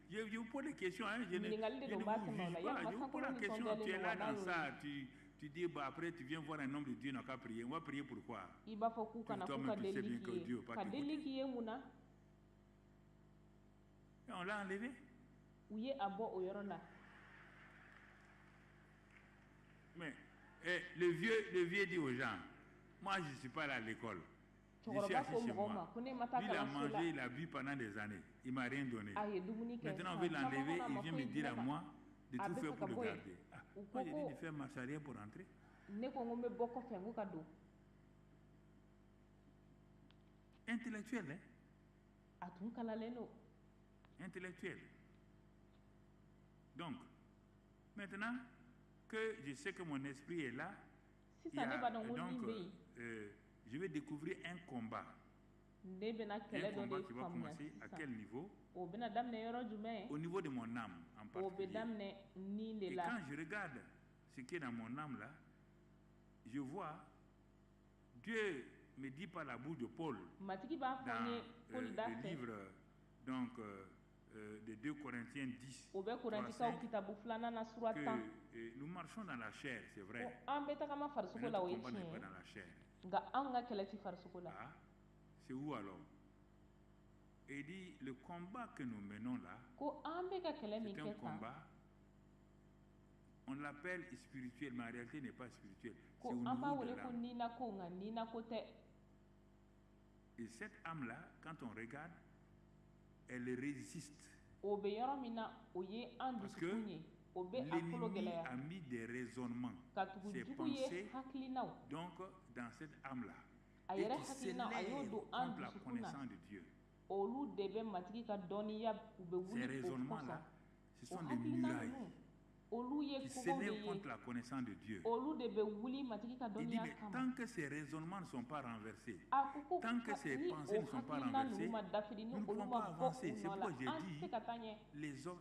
je vous pose des questions. Hein. Je ne, Ɲininkali de je don ne n b'a vous tɛmɛ o juge la. pas. Yalima Je vous pose sankolo la question. Tu es nisɔndiyalen don là wa n'a dans y'o ça. ye? Tu dis, bah, après, tu viens voir un homme de Dieu, n'a qu'à prier. On va prier pourquoi? I b'a fɔ k'u kana k'u Toi-même, ka tu sais delili bien que k'i Dieu ye va pas ka t'écouter. delili k'i ye mun na? Et on l'a enlevé. U ye a bɔ o yɔrɔ la. Mais le vieux dit aux gens, moi, je ne suis pas là à l'école. Je suis Cɛkɔrɔba ko assis chez mɔgɔw ma moi. ko ne ma taa Lui, il a kalanso la. mangé, il a bu pendant des années. Il ne m'a rien donné. A ye dumuni kɛ Maintenant, on san veut caman l'enlever, kɔnɔ, a il ma vient me foyi di dire ne à ma. moi de A tout bɛ faire fɛ pour ka le bɔ yen. garder. Ah, U moi, ko j'ai dit ko de faire marche arrière pour entrer. Ne ko n ko n bɛ bɔ kɔfɛ n ko ka don. Intellectuel, hein? A tun kalalen don. Intellectuel. Donc, maintenant que je sais que mon esprit est là, il y Sisan ne a, b'a dɔn ko donc, nin bɛ yen. je vais découvrir un combat. Ne bɛna Un kɛlɛ dɔ combat de qui va faamuya commencer à sisan. quel niveau? O bɛna daminɛ yɔrɔ jumɛn? Au niveau de mon âme en O bɛ particulier. daminɛ nin de Et la. quand je regarde ce qui est dans mon âme là, je vois Dieu me dit par la bouche de Paul Matigi b'a fɔ dans n ye Paul da le fɛ. livre donc, de 2 Corinthiens 10, O bɛ 3, Korintikaw 5, kitabu filanan na sura que 10. nous marchons dans la chair, c'est Ko vrai, an bɛ tagama mais farisogo la, notre o ye combat n'est tiɲɛ pas ye, dans la chair. nka anw ka kɛlɛ ti farisogo la. Ah, c'est où alors? Et il dit, le combat que nous menons là, Ko an bɛ ka kɛlɛ min c'est un kɛ tan, combat, on l'appelle spirituel, mais en réalité, il n'est pas spirituel. C'est ko au an b'a niveau de wele ko l'âme. ninako, nka ninako tɛ. Et cette âme-là, quand on regarde, elle résiste. O bɛ yɔrɔ min na, o ye an Parce que dusukun ye, o bɛ a kolo l'ennemi gɛlɛya. a mis des raisonnements, Ka tugu ses jugu ye pensées, hakilinaw donc dans cette âme-là, a et yɛrɛ qui hakilinaw, a y'o s'élève don an contre la dusukun na. connaissance de Dieu. Olu de bɛ Matigi ka dɔnniya, u bɛ Ces wuli o kosɔn. raisonnements-là, ce O sont des hakilina murailles ninnu, olu ye qui kogow de s'élèvent ye. contre la connaissance de Dieu. Olu de bɛ wuli Matigi ka Il dit, dɔnniya mais kama. tant que ces raisonnements ne sont pas renversés, A ko ko tant que ces ni pensées o ne sont pas hakilina ninnu renversées, ma dafiri, ni nous ne olu pouvons ma pas bɔ avancer. u C'est nɔ la, pourquoi j'ai an tɛ se dit, ka taa ɲɛ.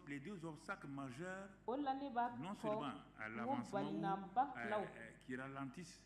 les deux obstacles majeurs, O de la ne b'a non fɔ seulement à n ko l'avancement ou balinaba filaw qui ralentissent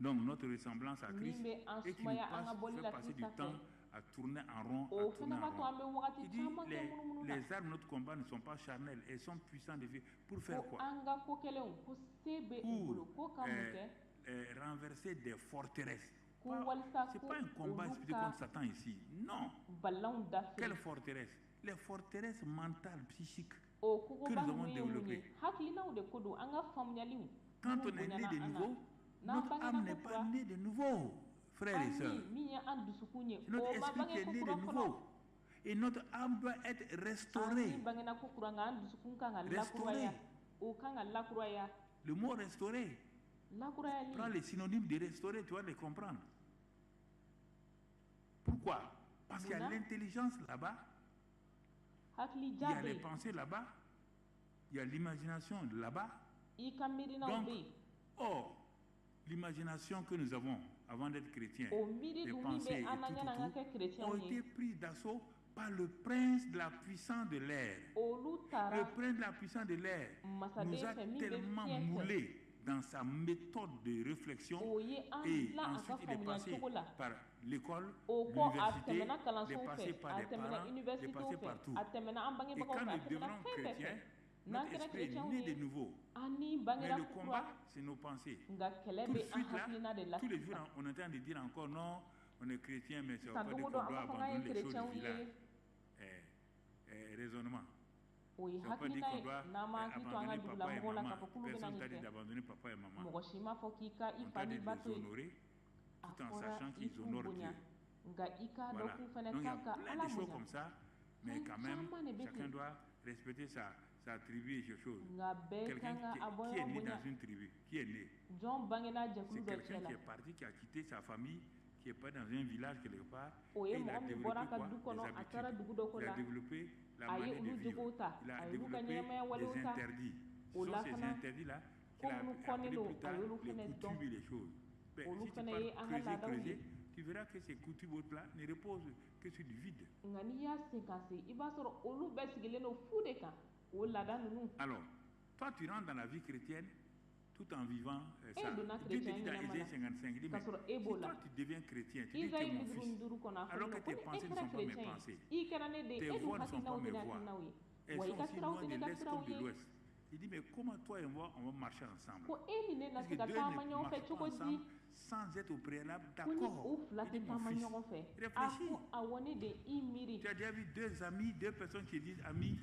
donc notre ressemblance à min Christ bɛ an et qui nous sumaya an ka bɔli fait la passer du Krista fɛ, temps à tourner en rond, à o tourner fana en b'a to rond. an bɛ wagati Il dit, caman kɛ munumunu na. les armes de notre combat ne sont pas charnelles, elles sont puissantes de Dieu. Pour faire Ko quoi? an ka ko kɛlenw ko se bɛ u bolo Pour ko ka mun kɛ? Renverser des forteresses. Ko walisa C'est ko pas un combat olu spirituel ka contre Satan ici. Non. balanw dafiri. Quelle forteresse? Les forteresses mentales, psychiques O que kogoba nous avons ninnu ye mun ye? développées. Hakilinaw de ko don, an ka faamuyaliw Quand minnu on est né bonyana de an na. nouveau, N'an notre bangena âme n'est ko pas kura, née de nouveau, frères an et sœurs. ni min ye an dusukun ye, C'est notre o ma esprit qui bange est ko né de kura fɔlɔ. nouveau. Et notre âme doit être An restaurée. ni bangena ko kura, nka an dusukun kan ka Restaurée. lakuraya, o kan ka lakuraya. Le mot restaurer, Lakurayali. prends les synonymes de restaurer, tu vas les comprendre. Pourquoi? Parce qu'il y a Munna? l'intelligence là-bas, il Hakilija y a bɛ les yen. pensées là-bas, il y a l'imagination là-bas. I ka miirinaw Donc, bɛ yen. or, l'imagination que nous avons avant d'être chrétiens, O miiri les dun min pensées bɛ et an na tout, yanni an ka tout, kɛ tout, ont kerecɛnw ye, été prises d'assaut par le prince de la puissance de l'air. Olu Le taara prince de la puissance de l'air masaden nous a fɛ min bɛ tellement fiɲɛ fɛ. moulé dans sa méthode de réflexion O ye an et dilan a ka ensuite il est faamuya passé cogo la. par l'école, O kɔ, a l'université, tɛmɛna il est kalansow passé fɛ, par a les tɛmɛna parents, il est universitéw passé fɛ, partout. a tɛmɛna an Et bangebagaw quand fɛ, a nous tɛmɛna devenons fɛn bɛɛ fɛ. chrétiens, N'an notre kɛra esprit est kerecɛnw né de ye, nouveau. an ni Mais bangera le ko kura. combat, c'est nos pensées. Nka kɛlɛ Tout de bɛ an suite là, hakilina de la tous les jours, sisan. on est en train de dire encore non, on est chrétien, mais ça ne Sisan veut pas dire don o qu'on don an doit b'a fɔ k'an ye abandonner les choses du kerecɛnw village. ye. Raisonnement. O ye Ça ne veut pas dire hakilina qu'on ye doit n'an m'an hakili to an ka abandonner papa et dugulamɔgɔw la maman. k'a fɔ k'olu bɛna Personne nin t'a dit kɛ. d'abandonner papa et maman. Mɔgɔ si m'a fɔ k'i ka i On fa t'a n'i dit de ba les to yen. honorer A tout en fɔra sachant i qu'ils k'u honorent bonya, Dieu. nka i k'a dɔn Voilà. k'u fɛnɛ Donc il y a kan ka plein Ala de choses bonya. comme ça, mais Fɛn quand même, caman de bɛ chacun ten. doit respecter sa tribu et ces choses. Nka bɛɛ Quelqu'un kan ka a qui est bɔyɔrɔ né bonya. dans une tribu, qui est né, Jɔn bangena jɛkulu c'est dɔ quelqu'un cɛ la? qui est parti, qui a quitté sa famille, qui est pas dans un village quelque part, O ye et il a mɔgɔ min développé bɔra a ka quoi? du Des kɔnɔ, a taara habitudes. dugu dɔ ko Il a la, développé la a ye manière de olu vivre. jogow ta, Il a a ye olu ka développé ɲɛnamaya walew des ta. interdits. Ce O sont la ces fana, interdits-là ko qu'il a minnu appelé kɔnnen plus don, a tard y'olu les fɛnɛ dɔn. coutumes et les choses. Ben, Olu si tu fɛnɛ pars ye an ka creuser, laadaw ye. creuser, Tu verras que ces coutumes autres-là ne reposent que sur du vide. Nka n'i y'a sen ka se, i b'a sɔrɔ olu bɛɛ sigilen don fu de kan, o laada ninnu. Alors, toi, tu rentres dans la vie chrétienne tout en vivant E ça. donna Dieu te chrétien dit dans ɲɛnama Ésaïe la 55, il dit, k'a mais sɔrɔ e si b'o la. toi tu deviens chrétien, tu dis tu Izayi es mon bi duuru fils, ni duuru kɔnɔ, a alors fɔlen que don ko tes ni e pensées ne kɛra sont pas mes chrétien pensées, ye, i kɛra ne den, tes e dun voix ne sont hakilinaw pas tɛ mes ne voix, hakilinaw ye, elles wa i sont ka aussi siraw loin tɛ de ne ka l'est siraw comme de ye. l'ouest. Il dit, mais comment toi et moi, on va marcher ensemble? Ko e ni ne na Puisque se ka deux taama ne ɲɔgɔn fɛ marchent pas cogo di? ensemble sans être au préalable Ko ni d'accord. o fila Il dit, tɛ mon taama fils, ɲɔgɔn fɛ, a réfléchis. ko awɔ, ne den, i miiri. Tu as déjà vu deux amis, deux personnes qui disent amis,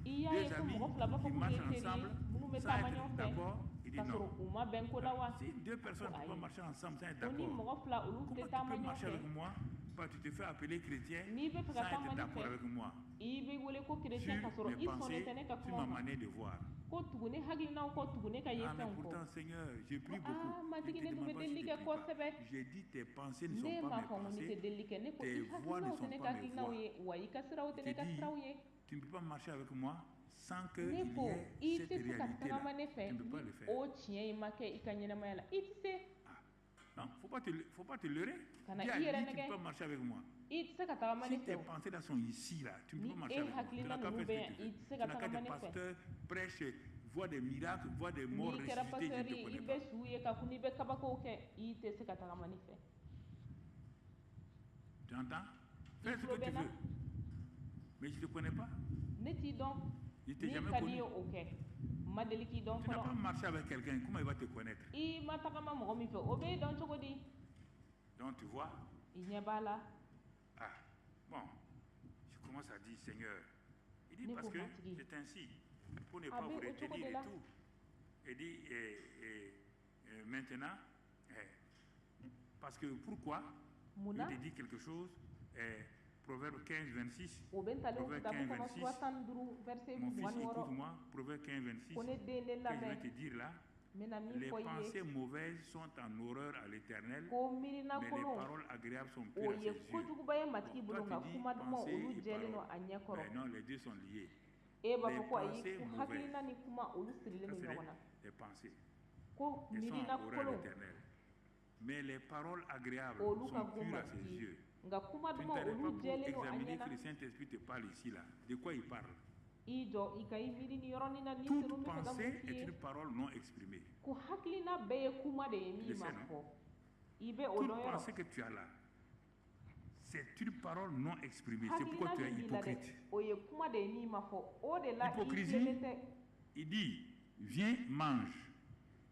I y'a ye deux ko amis mɔgɔ fila b'a fɔ qui k'u ye marchent teri ye ensemble minnu bɛ sans taama être ɲɔgɔn fɛ d'accord? Il dit k'a sɔrɔ non. u ma bɛn ko la wa? Si deux Ko personnes ne peuvent pas ayi, marcher ensemble sans être ko ni d'accord, mɔgɔ fila olu tɛ comment tu taama peux ɲɔgɔn marcher fɛ, avec moi? Bah, tu te fais appeler chrétien n'i bɛ fɛ ka sans être taama ne d'accord fɛ, avec moi. i bɛ wele ko chrétien Sur k'a sɔrɔ mes i sɔnnen pensées, tɛ ne ka sur kumaw ma ma, manière de voir. ko tugu ne hakilinaw kɔ, tugu ne ka Ah, mais yefɛnw kɔ. pourtant, Seigneur, je Ko prie beaucoup. aa Je ne Matigi, te ne tun demande bɛ pas si delili tu kɛ ne pries pas. kosɛbɛ. J'ai dit, tes pensées ne Ne sont pas m'a mes fɔ ko ne tɛ pensées, delili kɛ, ne ko i tes voix ne hakilinaw tɛ sont ne pas ka mes hakilinaw voix. ye, wa i ka siraw Je tɛ te ne ka dis, siraw ye. tu ne peux pas marcher avec moi sans Ne qu'il y ko ait i cette tɛ se ka réalité-là. tagama ne fɛ Tu ne peux pas ni le faire. o tiɲɛ in ma kɛ i ka ɲɛnamaya la, i tɛ se. Ah. Non, faut pas te leurrer. Kana Dieu a i yɛrɛ dit, tu ne nɛgɛ. peux pas marcher avec moi. I tɛ se ka tagama ne Si fɛ tes o. pensées là sont ici, là, tu ne peux Ni pas marcher e avec moi. Tu hakilina n'as qu'à ninnu faire bɛ ce que yan, tu i veux. tɛ se Tu ka n'as qu'à tagama être ne fɛ. pasteur, prêche, vois des miracles, vois des morts N'i kɛra ressuscités, je ne pasteur te ye, i connais bɛ pas. su ye ka kun, i bɛ kabakow kɛ, i tɛ se ka tagama ne fɛ. Tu entends? I Fais ce tulo que bɛ tu n na? veux. Mais je ne te connais pas. Ne t'i dɔn. Je t'ai Min jamais ka di i ye connu. o kɛ, n ma deli k'i dɔn Tu n'as fɔlɔ. pas marché avec quelqu'un, comment il va te connaître? I ma tagama mɔgɔ min fɛ, o b'e dɔn cogo di? Donc tu vois, I ɲɛ b'a la. ah, bon, je commence à dire Seigneur. Il dit Ne parce ko que Matigi, c'est ainsi, pour ne a pas bɛ vous o cogo retenir de et la. tout. Il dit, et maintenant, eh, parce que pourquoi? Mun Il na? te dit quelque chose, eh, Proverbe 15, 26. O bɛ Ntalenw Proverbe kitabu 15, kɔnɔ 26. sura 15 verset Mon fils, 26. écoute-moi, Proverbe 15, 26, Ko ne den, ne que je vais lamɛn, te dire là, n bɛna min les fɔ i ye. pensées mauvaises sont en horreur à l'Éternel, Ko miirina mais les kolon, paroles agréables sont o pures à ye ses yeux. kojuguba ye Matigi Bon, bolo, toi nka tu dis kuma dumanw pensée olu et jɛlen don parole. a ɲɛ kɔrɔ. Mais non, les deux sont liés. E b'a Les fɔ ko ayi, pensées ko mauvaises, hakilina ni kuma olu sirilen ça don c'est ɲɔgɔn na. les pensées. Ko Elles sont miirina en horreur à kolon, l'Éternel. Mais les paroles agréables olu ka sont go pures à ses Matigi, yeux. nka kuma Tu ne dumanw t'arrêtes pas olu pour jɛlen don a examiner ɲɛ na. que le Saint-Esprit te parle ici, là. De quoi il parle? I jɔ i ka i miiri ni yɔrɔnin na, ni senu Toute bɛ fɛ ka mun pensée f'i est ye. une parole non exprimée. Ko hakilina bɛɛ ye kuma de ye Tu min le ma sais, non? fɔ. I bɛ o Toute dɔn yɔrɔ? pensée que tu as là, c'est une parole non exprimée. C'est pourquoi Hakilina tu es min b'i la dɛ, hypocrite. o ye kuma de ye min ma fɔ, o de la i Hypocrisie, tilennen tɛ. il dit, viens, mange.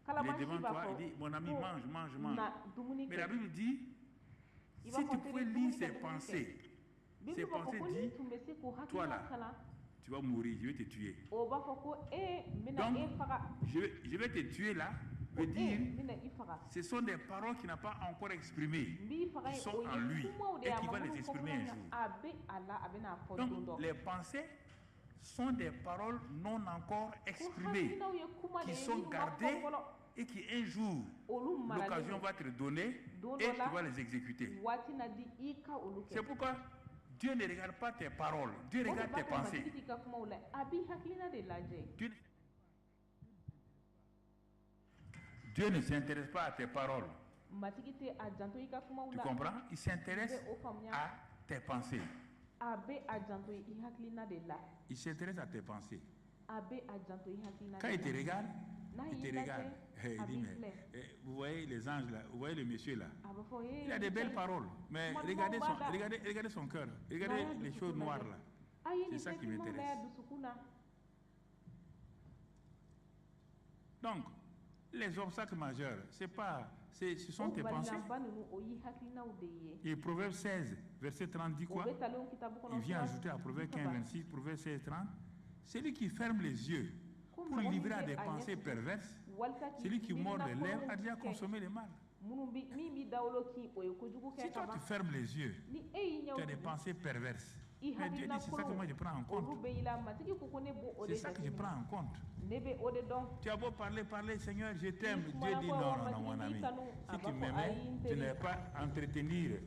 Il est Kalabanci devant b'a toi, fɔ il dit, mon ami, ko mange, mange, mange. na dumuni Mais la kɛ. Bible dit, I b'a si fɔ tu n teri, pouvais lire dumuni kɛ, ses dumuni kɛ. pensées, ses Bible b'a fɔ pensées ko n'i dit, tun bɛ se k'o toi hakilina là, kalan, tu vas mourir, je vais te tuer. o b'a fɔ ko e, n bɛna Donc, e faga. je vais te tuer là, Ko veut e, dire, n bɛna i faga. ce sont des paroles qu'il n'a pas encore exprimées, N b'i faga qui ye, sont o en ye lui kumaw de et ye, a qui ma va les minnu fɔ exprimer fɔlɔ, un nka jour. a bɛ a la, a bɛna a fɔ don Donc, dɔ. les pensées sont des paroles non encore Ko exprimées, hakilinaw ye kuma de qui ye sont minnu ma fɔ gardées fɔlɔ, et qui un jour, olu maralen l'occasion don. va te donner Don et dɔ tu la, vas les exécuter. waati na di i ka olu C'est kɛ. pourquoi Dieu ne regarde pas tes paroles, Dieu O de regarde b'a tes to pensées. Matigi t'i ka kumaw la, a b'i hakilina de lajɛ. Dieu ne s'intéresse pas à tes paroles. Matigi tɛ a janto i ka kumaw Tu la. comprends? Il I s'intéresse bɛ o faamuya? à tes pensées. A bɛ a janto i hakilina de la. Il s'intéresse à tes pensées. A bɛ a janto i hakilina Quand de il te la. regarde, N'a il te y'i lajɛ, regarde. Eh, il a dit, b'i mais filɛ. eh, vous voyez les anges là, vous voyez le monsieur là. A b'a fɔ Il a ee des nin cɛ belles in, paroles, mais kuma dumanw regardez b'a son, da. regardez, regardez son cœur, N'a regardez y'a les choses dusukun lajɛ, noires là. a ye C'est nin ça fɛn qui finmanw lajɛ a m'intéresse. dusukun na. Donc, les obstacles majeurs, c'est pas, ce sont O tes pensées. balilanba ninnu, o y'i hakilinaw de ye. Et Proverbe 16, verset 30 dit O quoi? bɛ Talenw kitabu Il kɔnɔ vient sura ajouter à Proverbe 15, 30. 26, Proverbe 16, 30. Celui qui ferme les yeux Ko pour mɔgɔ min livrer à bɛ des a ɲɛ pensées tugun perverses, walisa k'i celui qui mord miirina les lèvres kolonw a déjà kɛ, consommé le mal. minnu bi min b'i dawolo kin, o ye kojugu Si kɛ toi ka tu ban. fermes les yeux, Ni e y'i tu ɲɛw as des tugun, pensées perverses. i Mais Dieu hakilina dit, c'est ça que kolonw moi je prends en olu compte. bɛ i la, Matigi ko ko ne b'o o C'est de ça que je jateminɛ. prends en compte. Ne bɛ o de dɔn. Tu as beau parler, parler, Seigneur, je N'i t'aime. Dieu kumana dit, ko non, awɔ non, non, Matigi mon n b'i ami. kanu, a Si b'a tu fɔ ayi m'aimais, n tu teri. n'allais pas entretenir,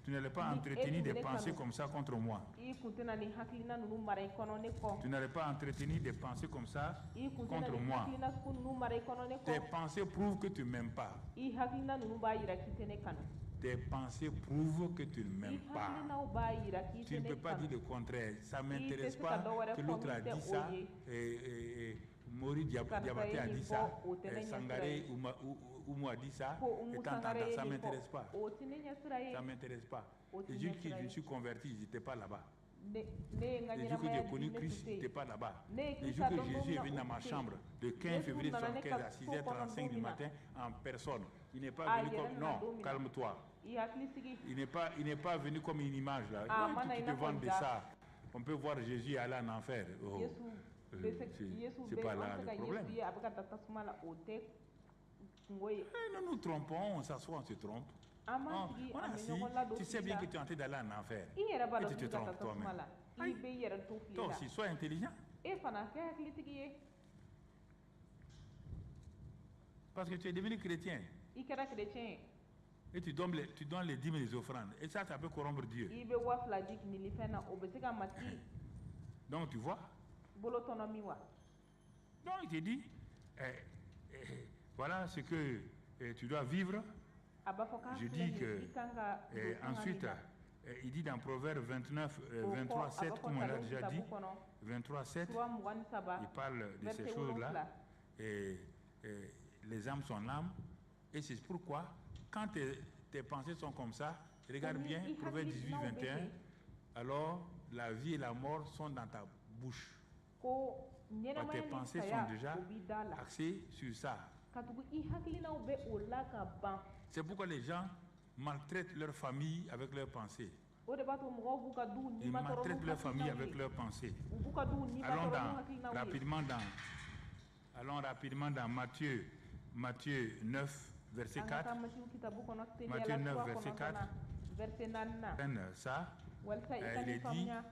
tu n'allais pas Ni e entretenir tun des bɛ ne pensées kanu, comme ça contre moi. i kun tɛna nin hakilina ninnu mara i kɔnɔ ne kɔ. Tu n'allais pas entretenir des pensées comme ça I kun tɛna contre nin moi. hakilina sugu ninnu mara i kɔnɔ ne Tes kɔ. pensées prouvent que tu ne m'aimes pas. I hakilina ninnu b'a yira k'i tɛ ne kanu. Tes pensées prouvent que tu ne I m'aimes pas. Hakilinaw b'a yira k'i Tu tɛ ne ne peux pas kanu. dire le contraire. Ça ne I tɛ m'intéresse se ka pas dɔ wɛrɛ que fɔ l'autre min a tɛ dit o ça. ye. Et Mori Karisa Diabaté ye a nin dit fɔ ça. o tɛ ne ɲɛsira Sangaré ye. Oumou a dit ça. Ko Et Umu tant, tant, Sangare tant. ye Ça ne nin fɔ m'intéresse pas. o tɛ ne ɲɛsira ye. Ça ne m'intéresse pas. O tɛ Le jour que ɲɛsira je ye. suis converti, je n'étais pas là-bas. Ne ye n ka Le jour que ɲɛnamaya j'ai di connu ne tun Christ, tɛ je n'étais yen. pas là-bas. Ne ye Le jour Krista que dɔn don Jésus min est na venu o dans ma tun tɛ yen. chambre, le 15 Yesu février nana ne 1975 ka à so kɔnɔ 6h35 don du min na matin, en personne. Il n'est pas a venu yɛrɛ comme... nana Non, don min na calme-toi. i hakili sigi. Il n'est pas venu comme une image là. A Ouais, ma na tu i te n'a fɔ vantes de ja. ça. On peut voir Jésus aller en enfer. Oh, Yesu bɛ se Yesu c'est bɛ pas an là bɛ se le ka Yesu problème. ye a bɛ ka taa tasuma la o tɛ kungo ye. Eh, nous nous trompons, on s'assoit, on se trompe. An b'an On, sigi on an est bɛ assis, ɲɔgɔn ladon tu sais fili bien la. que tu es en train d'aller en enfer. I yɛrɛ b'a Et dɔn tu k'i te bɛ ka taa trompes tasuma toi-même. la i Aïe. bɛ i yɛrɛ to fili Toi la. aussi, sois intelligent. E fana kɛ hakilitigi ye. Parce que tu es devenu chrétien. I kɛra chrétien ye. Et tu donnes les dîmes et les offrandes. Et ça peut corrompre Dieu. I bɛ 2000 di nilifɛn na o bɛ se ka Matigi Donc tu vois. bolo tɔnɔ min wa. Donc il te dit, eh, voilà ce que tu dois vivre. A b'a fɔ k'a Je filɛ dis nin ye que, i kan ka don eh, sanga min ensuite, na. il dit dans Proverbe 29, O kɔ 23, a 7, b'a fɔ comme on l'a Taliw déjà dit, kitabu kɔnɔ 23, 7, sura 23 il parle de ces verset choses-là. 7. Et les âmes sont l'âme. Et c'est pourquoi, quand tes pensées sont comme ça, Ko regarde ni bien, i Proverbe 18, hakilinaw bɛ 21, ten alors la vie et la mort sont dans ta bouche. Ko Tes ɲɛnamaya ni pensées sont saya déjà o b'i da la. Axées sur ça. Katugu i hakilinaw bɛ o la ka ban. C'est pourquoi les gens maltraitent leur famille avec leurs pensées. O de b'a to mɔgɔw b'u ka duw Ils nimatɔrɔ n'u maltraitent leur famille hakilinaw avec ye. leurs pensées. U b'u ka duw Allons nimatɔrɔ n'u dans, hakilinaw ye. rapidement dans, allons rapidement dans Matthieu, Matthieu 9, verset An ka 4. taa Matiw kitabu kɔnɔ Matthieu teliyala 9, sura verset 9nan 4. verset 4nan. Ça, Walisa i ka il nin est dit, faamuya.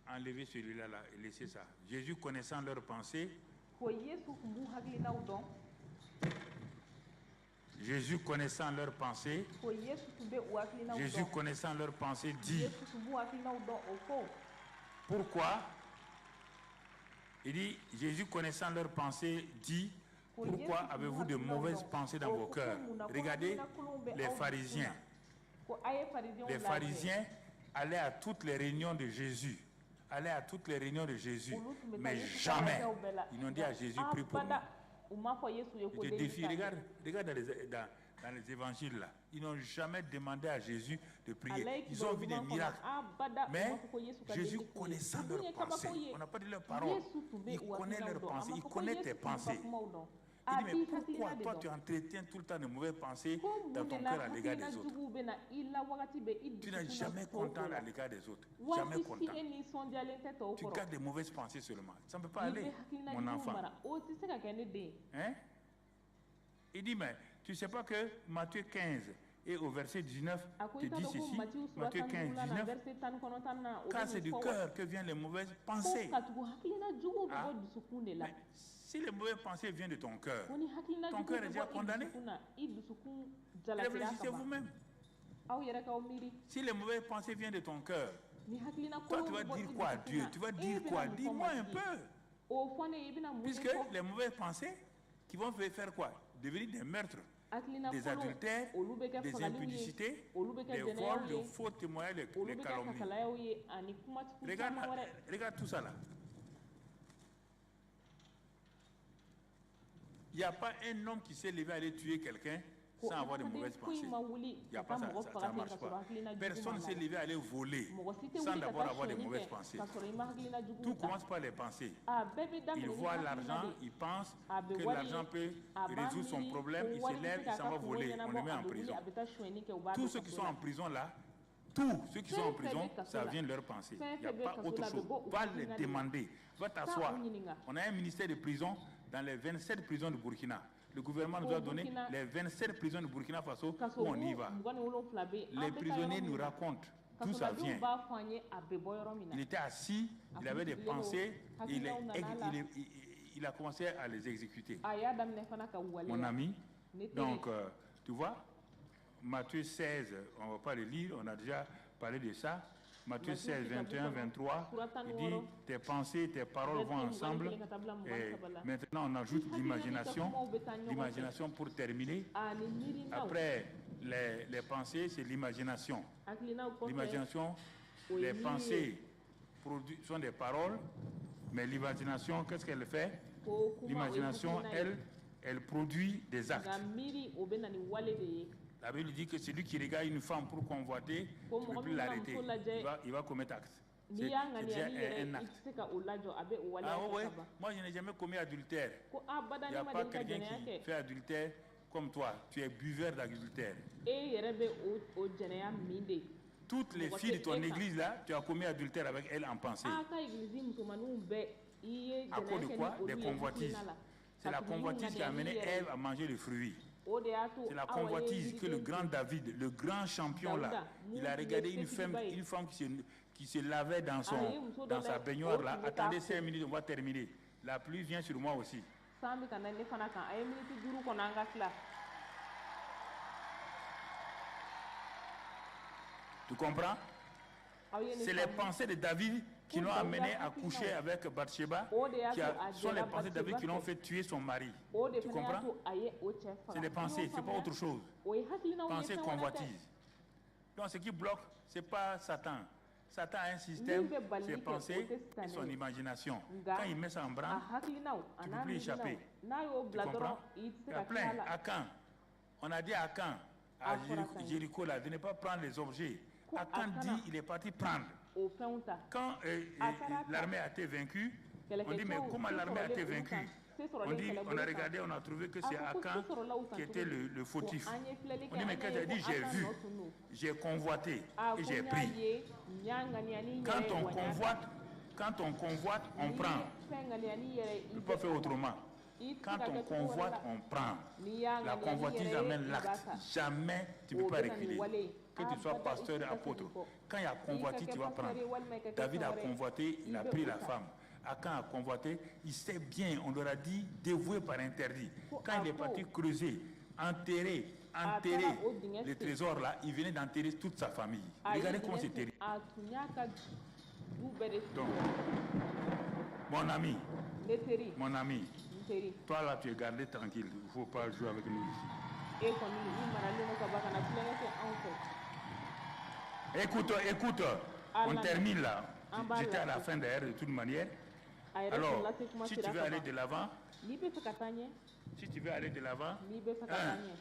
Enlevez celui-là là, et laissez ça. Jésus connaissant leurs pensées, Ko Yesu tun b'u hakilinaw dɔn. Jésus connaissant leurs pensées, Ko Yesu tun bɛ u hakilinaw Jésus dɔn. connaissant leurs pensées dit, Yesu tun b'u hakilinaw dɔn o ko. Pourquoi? Il dit, Jésus connaissant leurs pensées dit, Ko Yesu pourquoi tun b'u avez-vous de hakilinaw mauvaises dɔn pensées dans o vos ko ko cœurs? mun na ko Regardez hakilina kolonw bɛ les aw dusukun na. pharisiens. Ko a ye pharisiens Les lajɛ. pharisiens allaient à toutes les réunions de Jésus, allaient à toutes les réunions de Jésus, Olu tun bɛ taa mais Yesu ka jamais lajɛw bɛɛ la ils n'ont dit à nka Jésus, prie pour nous. abada u m'a fɔ Yesu ye Je ko te delili défie, k'an ye. regarde, regarde dans les évangiles là. Ils n'ont jamais demandé à Jésus de prier. Ala ye Ils ont kibaru vu des duman kɔnɔ miracles. abada u Mais m'a fɔ ko Yesu ka Jésus delili k'u ye. connaissant A dun leurs ye pensées, kabako ye. on n'a pas dit leurs paroles. Yesu tun bɛ Il u connaît hakilinaw leurs dɔn a pensées, ma il fɔ ko connaît Yesu tes tun b'u ka pensées. kumaw dɔn. Il A dit, mais b'i pourquoi hakilina de toi tu dɔn. entretiens tout le temps de mauvaises pensées Ko mun dans de ton la cœur à l'égard hakilina des autres? juguw bɛ na i la wagati bɛɛ i Tu n'es dusukun na jamais tɔw content ko à la. l'égard des autres. Jamais Waati si content. e nisɔndiyalen tɛ tɔw Tu kɔrɔ. gardes des mauvaises pensées seulement. Ça ne peut pas I bɛ aller, hakilina mon juguw enfant. Mara o tɛ se ka kɛ ne den ye. Hein? Il dit, mais tu ne sais pas que Matthieu 15 et au verset 19 A ko te i t'a dit dɔn ko ceci. Matiw sura Matthieu tan ni 15, duurunan na 19. verset 19nan na o bɛ Car c'est nin du fɔ wa. cœur que viennent les mauvaises Ko pensées. katugu hakilina juguw bɛ Ah. bɔ dusukun de la. Mais si les mauvaises pensées viennent de ton cœur, Ko ni hakilina ton juguw cœur est bɛ déjà bɔ i condamné. dusukun na i dusukun jalakira ka Réfléchissez ban. vous-même. Aw yɛrɛ k'aw miiri. Si les mauvaises pensées viennent de ton cœur, Ni hakilina toi kolonw tu vas bɛ bɔ dire i quoi à dusukun Dieu? na Tu vas e dire bɛna quoi? mun fɔ Dis-moi un Matigi ye? peu. O fɔ ne ye i bɛna mun de Puisque fɔ? les mauvaises pensées qui vont faire quoi? Devenir des meurtres, Hakilina des kolonw adultères, olu bɛ kɛ des fagaliw ye impudicités, olu bɛ kɛ des vols, jɛnɛyaw de ye faux témoignages, olu les bɛ kɛ calomnies. kasalayaw ye ani kumatigiw Regarde, caman wɛrɛ. Regarde tout ça là. Il n'y a pas un homme qui s'est levé à aller tuer quelqu'un Ko sans avoir de adamaden mauvaises foyi pensées. Ma wuli Il n'y a ka pas taa ça, mɔgɔ ça, faga ça ten marche ka sɔrɔ pas. hakilina jugu Personne ma ne s'est na. levé à aller voler Mɔgɔ si tɛ sans wuli ka d'abord taa avoir des sonyɛni mauvaises kɛ pensées. ka sɔrɔ i ma hakilina jugu Tout ta. commence par les pensées. A bɛɛ bɛ Il daminɛ ni voit hakilina l'argent, de ye. il pense A bɛ que wari l'argent ye peut a b'a résoudre son miiri problème, ko il se wari bɛ se lève, il k'a s'en ka va kungo voler, on le ɲɛnabɔ met a en bɛ wuli prison. a bɛ taa sonyɛni kɛ u b'a Tous don ceux qui kaso sont la. en prison là, tous ceux qui sont en Fɛn fɛn prison, bɛ kaso ça la vient de leur pensée. fɛn Il n'y a fɛn bɛ pas kaso autre la a bɛ chose. bɔ u Va les hakilina de la. demander, va Taa t'asseoir. u ɲininka. On a un ministère de prison dans les 27 prisons du Burkina. Le gouvernement nous Ko a donné Burkina les 27 prisons du Burkina Faso où kasobon on y va. 27 bɛ yen Les an bɛ taa yɔrɔ prisonniers nous min na racontent d'où ça kasoladenw vient. B'a fɔ an ye a bɛ bɔ yɔrɔ min na. Il était assis, A il avait kun des sigilen don pensées, il, est- hakilinaw nana la. il est- il a commencé à les exécuter. A y'a daminɛ fana ka Mon waleya. ami, Ne teri. donc, tu vois, Matthieu 16, on ne va pas le lire, on a déjà parlé de ça. Matthieu Matthieu 16, kitabu 21, kɔnɔ 23, sura tan il ni dit, wɔɔrɔ tes pensées, tes paroles vont verset mugan ni ensemble. kelen ka taa bila mugan ni Et saba la. maintenant, on ajoute I hakilina n'i ka l'imagination, kumaw bɛ taa ɲɔgɔn fɛ l'imagination pour terminer. Ani miirinaw. Après Les pensées, c'est l'imagination. Hakilinaw kɔfɛ, L'imagination, o ye les miiri ye. Pensées sont des paroles, mais l'imagination, qu'est-ce qu'elle fait? Ko kuma o ye L'imagination, hakilina ye. elle, elle produit des actes. Nka miiri o bɛ na ni wale de ye. La Bible dit que celui qui regarde une femme pour convoiter, Ko tu ne mɔgɔ peux plus min mana l'arrêter. muso lajɛ, Il va commettre acte. n'i C'est y'a c'est ŋaniya déjà n'i yɛrɛ un ye, i acte. tɛ se ka o lajɔ, a bɛ o waleya Ah kɛ ouais, ka ban. moi je n'ai jamais commis adultère. Ko abada Il n'y ne a ma pas deli ka quelqu'un jɛnɛya qui kɛ. fait adultère comme toi. Tu es buveur d'adultère. E yɛrɛ bɛ o jɛnɛya min de. Toutes les Mɔgɔ filles de tɛ ton e kan. église là, tu as commis adultère avec elles en pensée. A ka egilizi musomaninw bɛɛ, i ye À cause jɛnɛya de kɛ quoi? ni Des olu ye convoitises. hakilina la. C'est la Katugu i y'u convoitise qui a ŋaniya n'i amené yɛrɛ ye. Ève à manger le fruit. O de y'a to C'est la Awa ye convoitise que le yiriden grand dun. David, le grand champion là, Dawuda il a mun tun ye regardé une femme, setigiba ye, une femme qui se lavait dans a ye son, muso dɔ dans sa lajɛ o baignoire là. tun bɛ k'a Attendez ko. 5 minutes, on va terminer. La pluie vient sur moi aussi. San bɛ ka na ne fana kan, a ye miniti 5 kɔnɔ, an ka tila. Tu comprends? Aw ye nin C'est les faamu? Pensées de David qui Ko l'ont Dawuda amené à hakilinaw coucher avec Bathsheba, o de y'a qui to a sont les jɛra pensées de David Bathsheba qui l'ont fɛ. fait tuer son mari. O de Tu fana y'a comprends? to a ye o cɛ C'est faga. les I y'o pensées, c'est pas faamuya? Autre chose. O ye hakilinaw ye, Pensée fɛn wɛrɛ tɛ. convoitise. Donc ce qui bloque, ce n'est pas Satan. Satan a un Min système, bɛ balili ses kɛ o pensées tɛ et sitanɛ son ye. imagination. Nka Quand il met ça en a branle, hakilinaw a tu ne peux n'a plus miirinaw, échapper. n'a y'o Tu bila dɔrɔn, comprends? I tɛ se Il y a ka tila plein. la. Akan. On a dit à Akan, à A fɔra Jéricho, kan ye Jéricho là, de ne pas prendre les objets. Ko a Akan kana dit, il est parti prendre. o fɛnw ta. Quand A taara ta. l'armée a été vaincue, on dit, mais Kɛlɛkɛcɛw comment se l'armée a été sɔrɔlen olu kan, vaincue? se On sɔrɔlen dit, on kɛlɛbolo a kan, regardé, on a trouvé que a c'est ko ko se Akan sɔrɔla u kan qui cogo était di? le Ko fautif. an ye filɛli On kɛ, dit, mais an quand y'a j'ai ye ko dit, j'ai Akan vu, nɔ tun don. J'ai convoité A et ko j'ai n y'a pris. ye, n y'a ŋaniya ni n yɛrɛ Quand ye, on wa n y'a ta. convoite, quand on convoite, on N'i ye prend. fɛn ŋaniya n'i yɛrɛ ye, On i ne peut pas bɛ faire a ta. autrement. I tɛ se Quand ka on kɛ cogo wɛrɛ convoite, la. on prend. N'i y'a La ŋaniya n'i convoitise yɛrɛ ye, amène i b'a l'acte. ta. Jamais tu ne O peux pas bɛ na ni reculer. wale ye. Que tu sois Abada i tɛ pasteur se et ka segin apôtre. kɔ. Quand il y a I ka convoitise, kɛ tu vas pasteur prendre. ye walima i ka kɛ David fɛn a wɛrɛ ye, convoité, il i a bɛ pris o la ta. femme. Akan a convoité, il sait bien, on leur a dit dévoué par interdit. Ko Quand a il est ko parti creuser, enterrer, a taara enterrer o dingɛ le sen. Trésor là, il venait d'enterrer toute sa famille. A ye Regardez comment dingɛ c'est sen, terrible. a tun y'a ka du bɛɛ de Donc, sigi. Mon ami, Ne teri, mon ami, n teri, toi là, tu es gardé tranquille. Il ne faut pas jouer avec nous ici. E kɔni i maralen don ka ban, kana tulonkɛ kɛ anw fɛ. Écoute, écoute, on Alamɛ. Termine là. An b'a J'étais à la lase. Fin d'ailleurs de toute manière. A yɛrɛ tun Alors, lase kuma si tu sera veux ka aller ban. de l'avant, N'i bɛ fɛ ka taa ɲɛ, si tu veux aller de l'avant, n'i bɛ fɛ ka taa un, ɲɛ,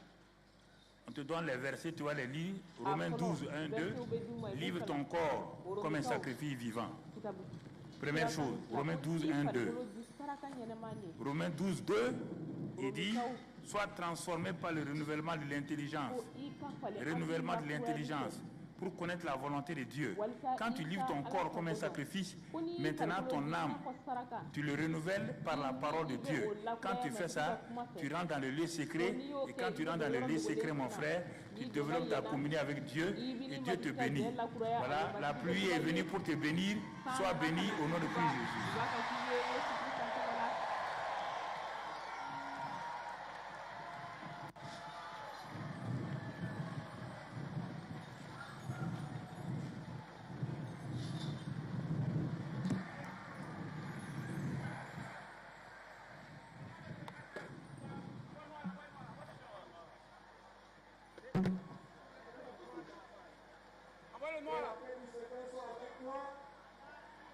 on te donne les versets, tu vas les lire. A Romains fɔlɔ, 12, 1, 2. versetw bɛ d'u ma, i b'u Livre kalan. ton corps comme un Oromikaw sacrifice vivant. Kitabu Première sira tan chose, ni fila Romains ko 12, i 1, 2. farikolo di saraka ɲɛnɛma ye. Romains 12, 2, il dit, Oromikaw sois transformé par le renouvellement de l'intelligence. Ko i ka falen Renouvellement hakilina de kurayali fɛ. L'intelligence pour connaître la volonté de Dieu. Walisa Quand tu i livres ka ton Ala corps comme un sago dɔn. Sacrifice, Ko n'i y'i maintenant farikolo ton di i âme, n'a fɔ saraka, tu le renouvelles par la i parole de i bɛ Dieu. O Quand tu lakuraya fais Matigi ka ça, kuma fɛ. Tu rentres dans le lieu Ko secret. n'i y'o Et kɛ, quand i tu bɛ rentres don dans le yɔrɔ lieu dogolen secret, mon min na, frère, tu n'i donna développes yen ta na, communion avec Dieu i b'i et ni Dieu te Matigi ka bénit. jɛ lakuraya ani Voilà, la Matigi bɛ pluie est duba i venue ye. pour te bénir. San Sois nana ka béni na au nom de duba Christ Jésus. Duba ka k'i ye Yesu Kirista tɔgɔ la. Que la paix du Seigneur soit avec toi.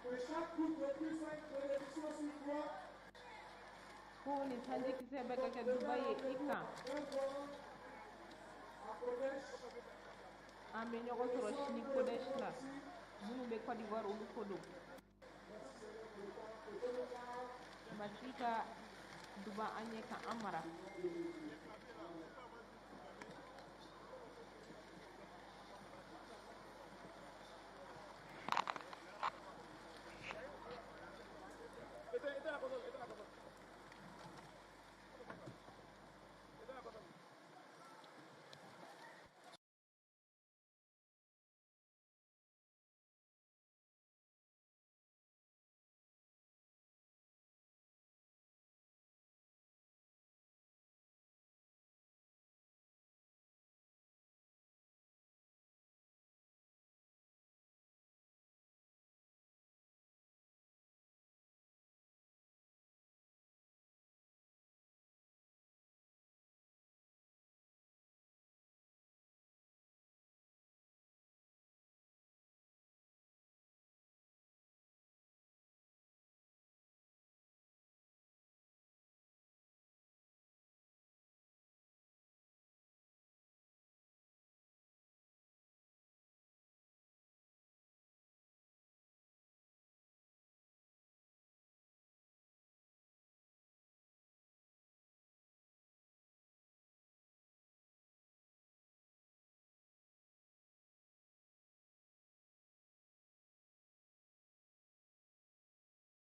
Que chaque goutte de pluie soit une bénédiction sur toi. Ko nin sanjikisɛ bɛ ka kɛ duba ye i kan. À Kodesh. An bɛ ɲɔgɔn sɔrɔ sini Kodesh la. Minnu bɛ Côte d'Ivoire, olu ko don. Matigi ka duba an ye ka an mara.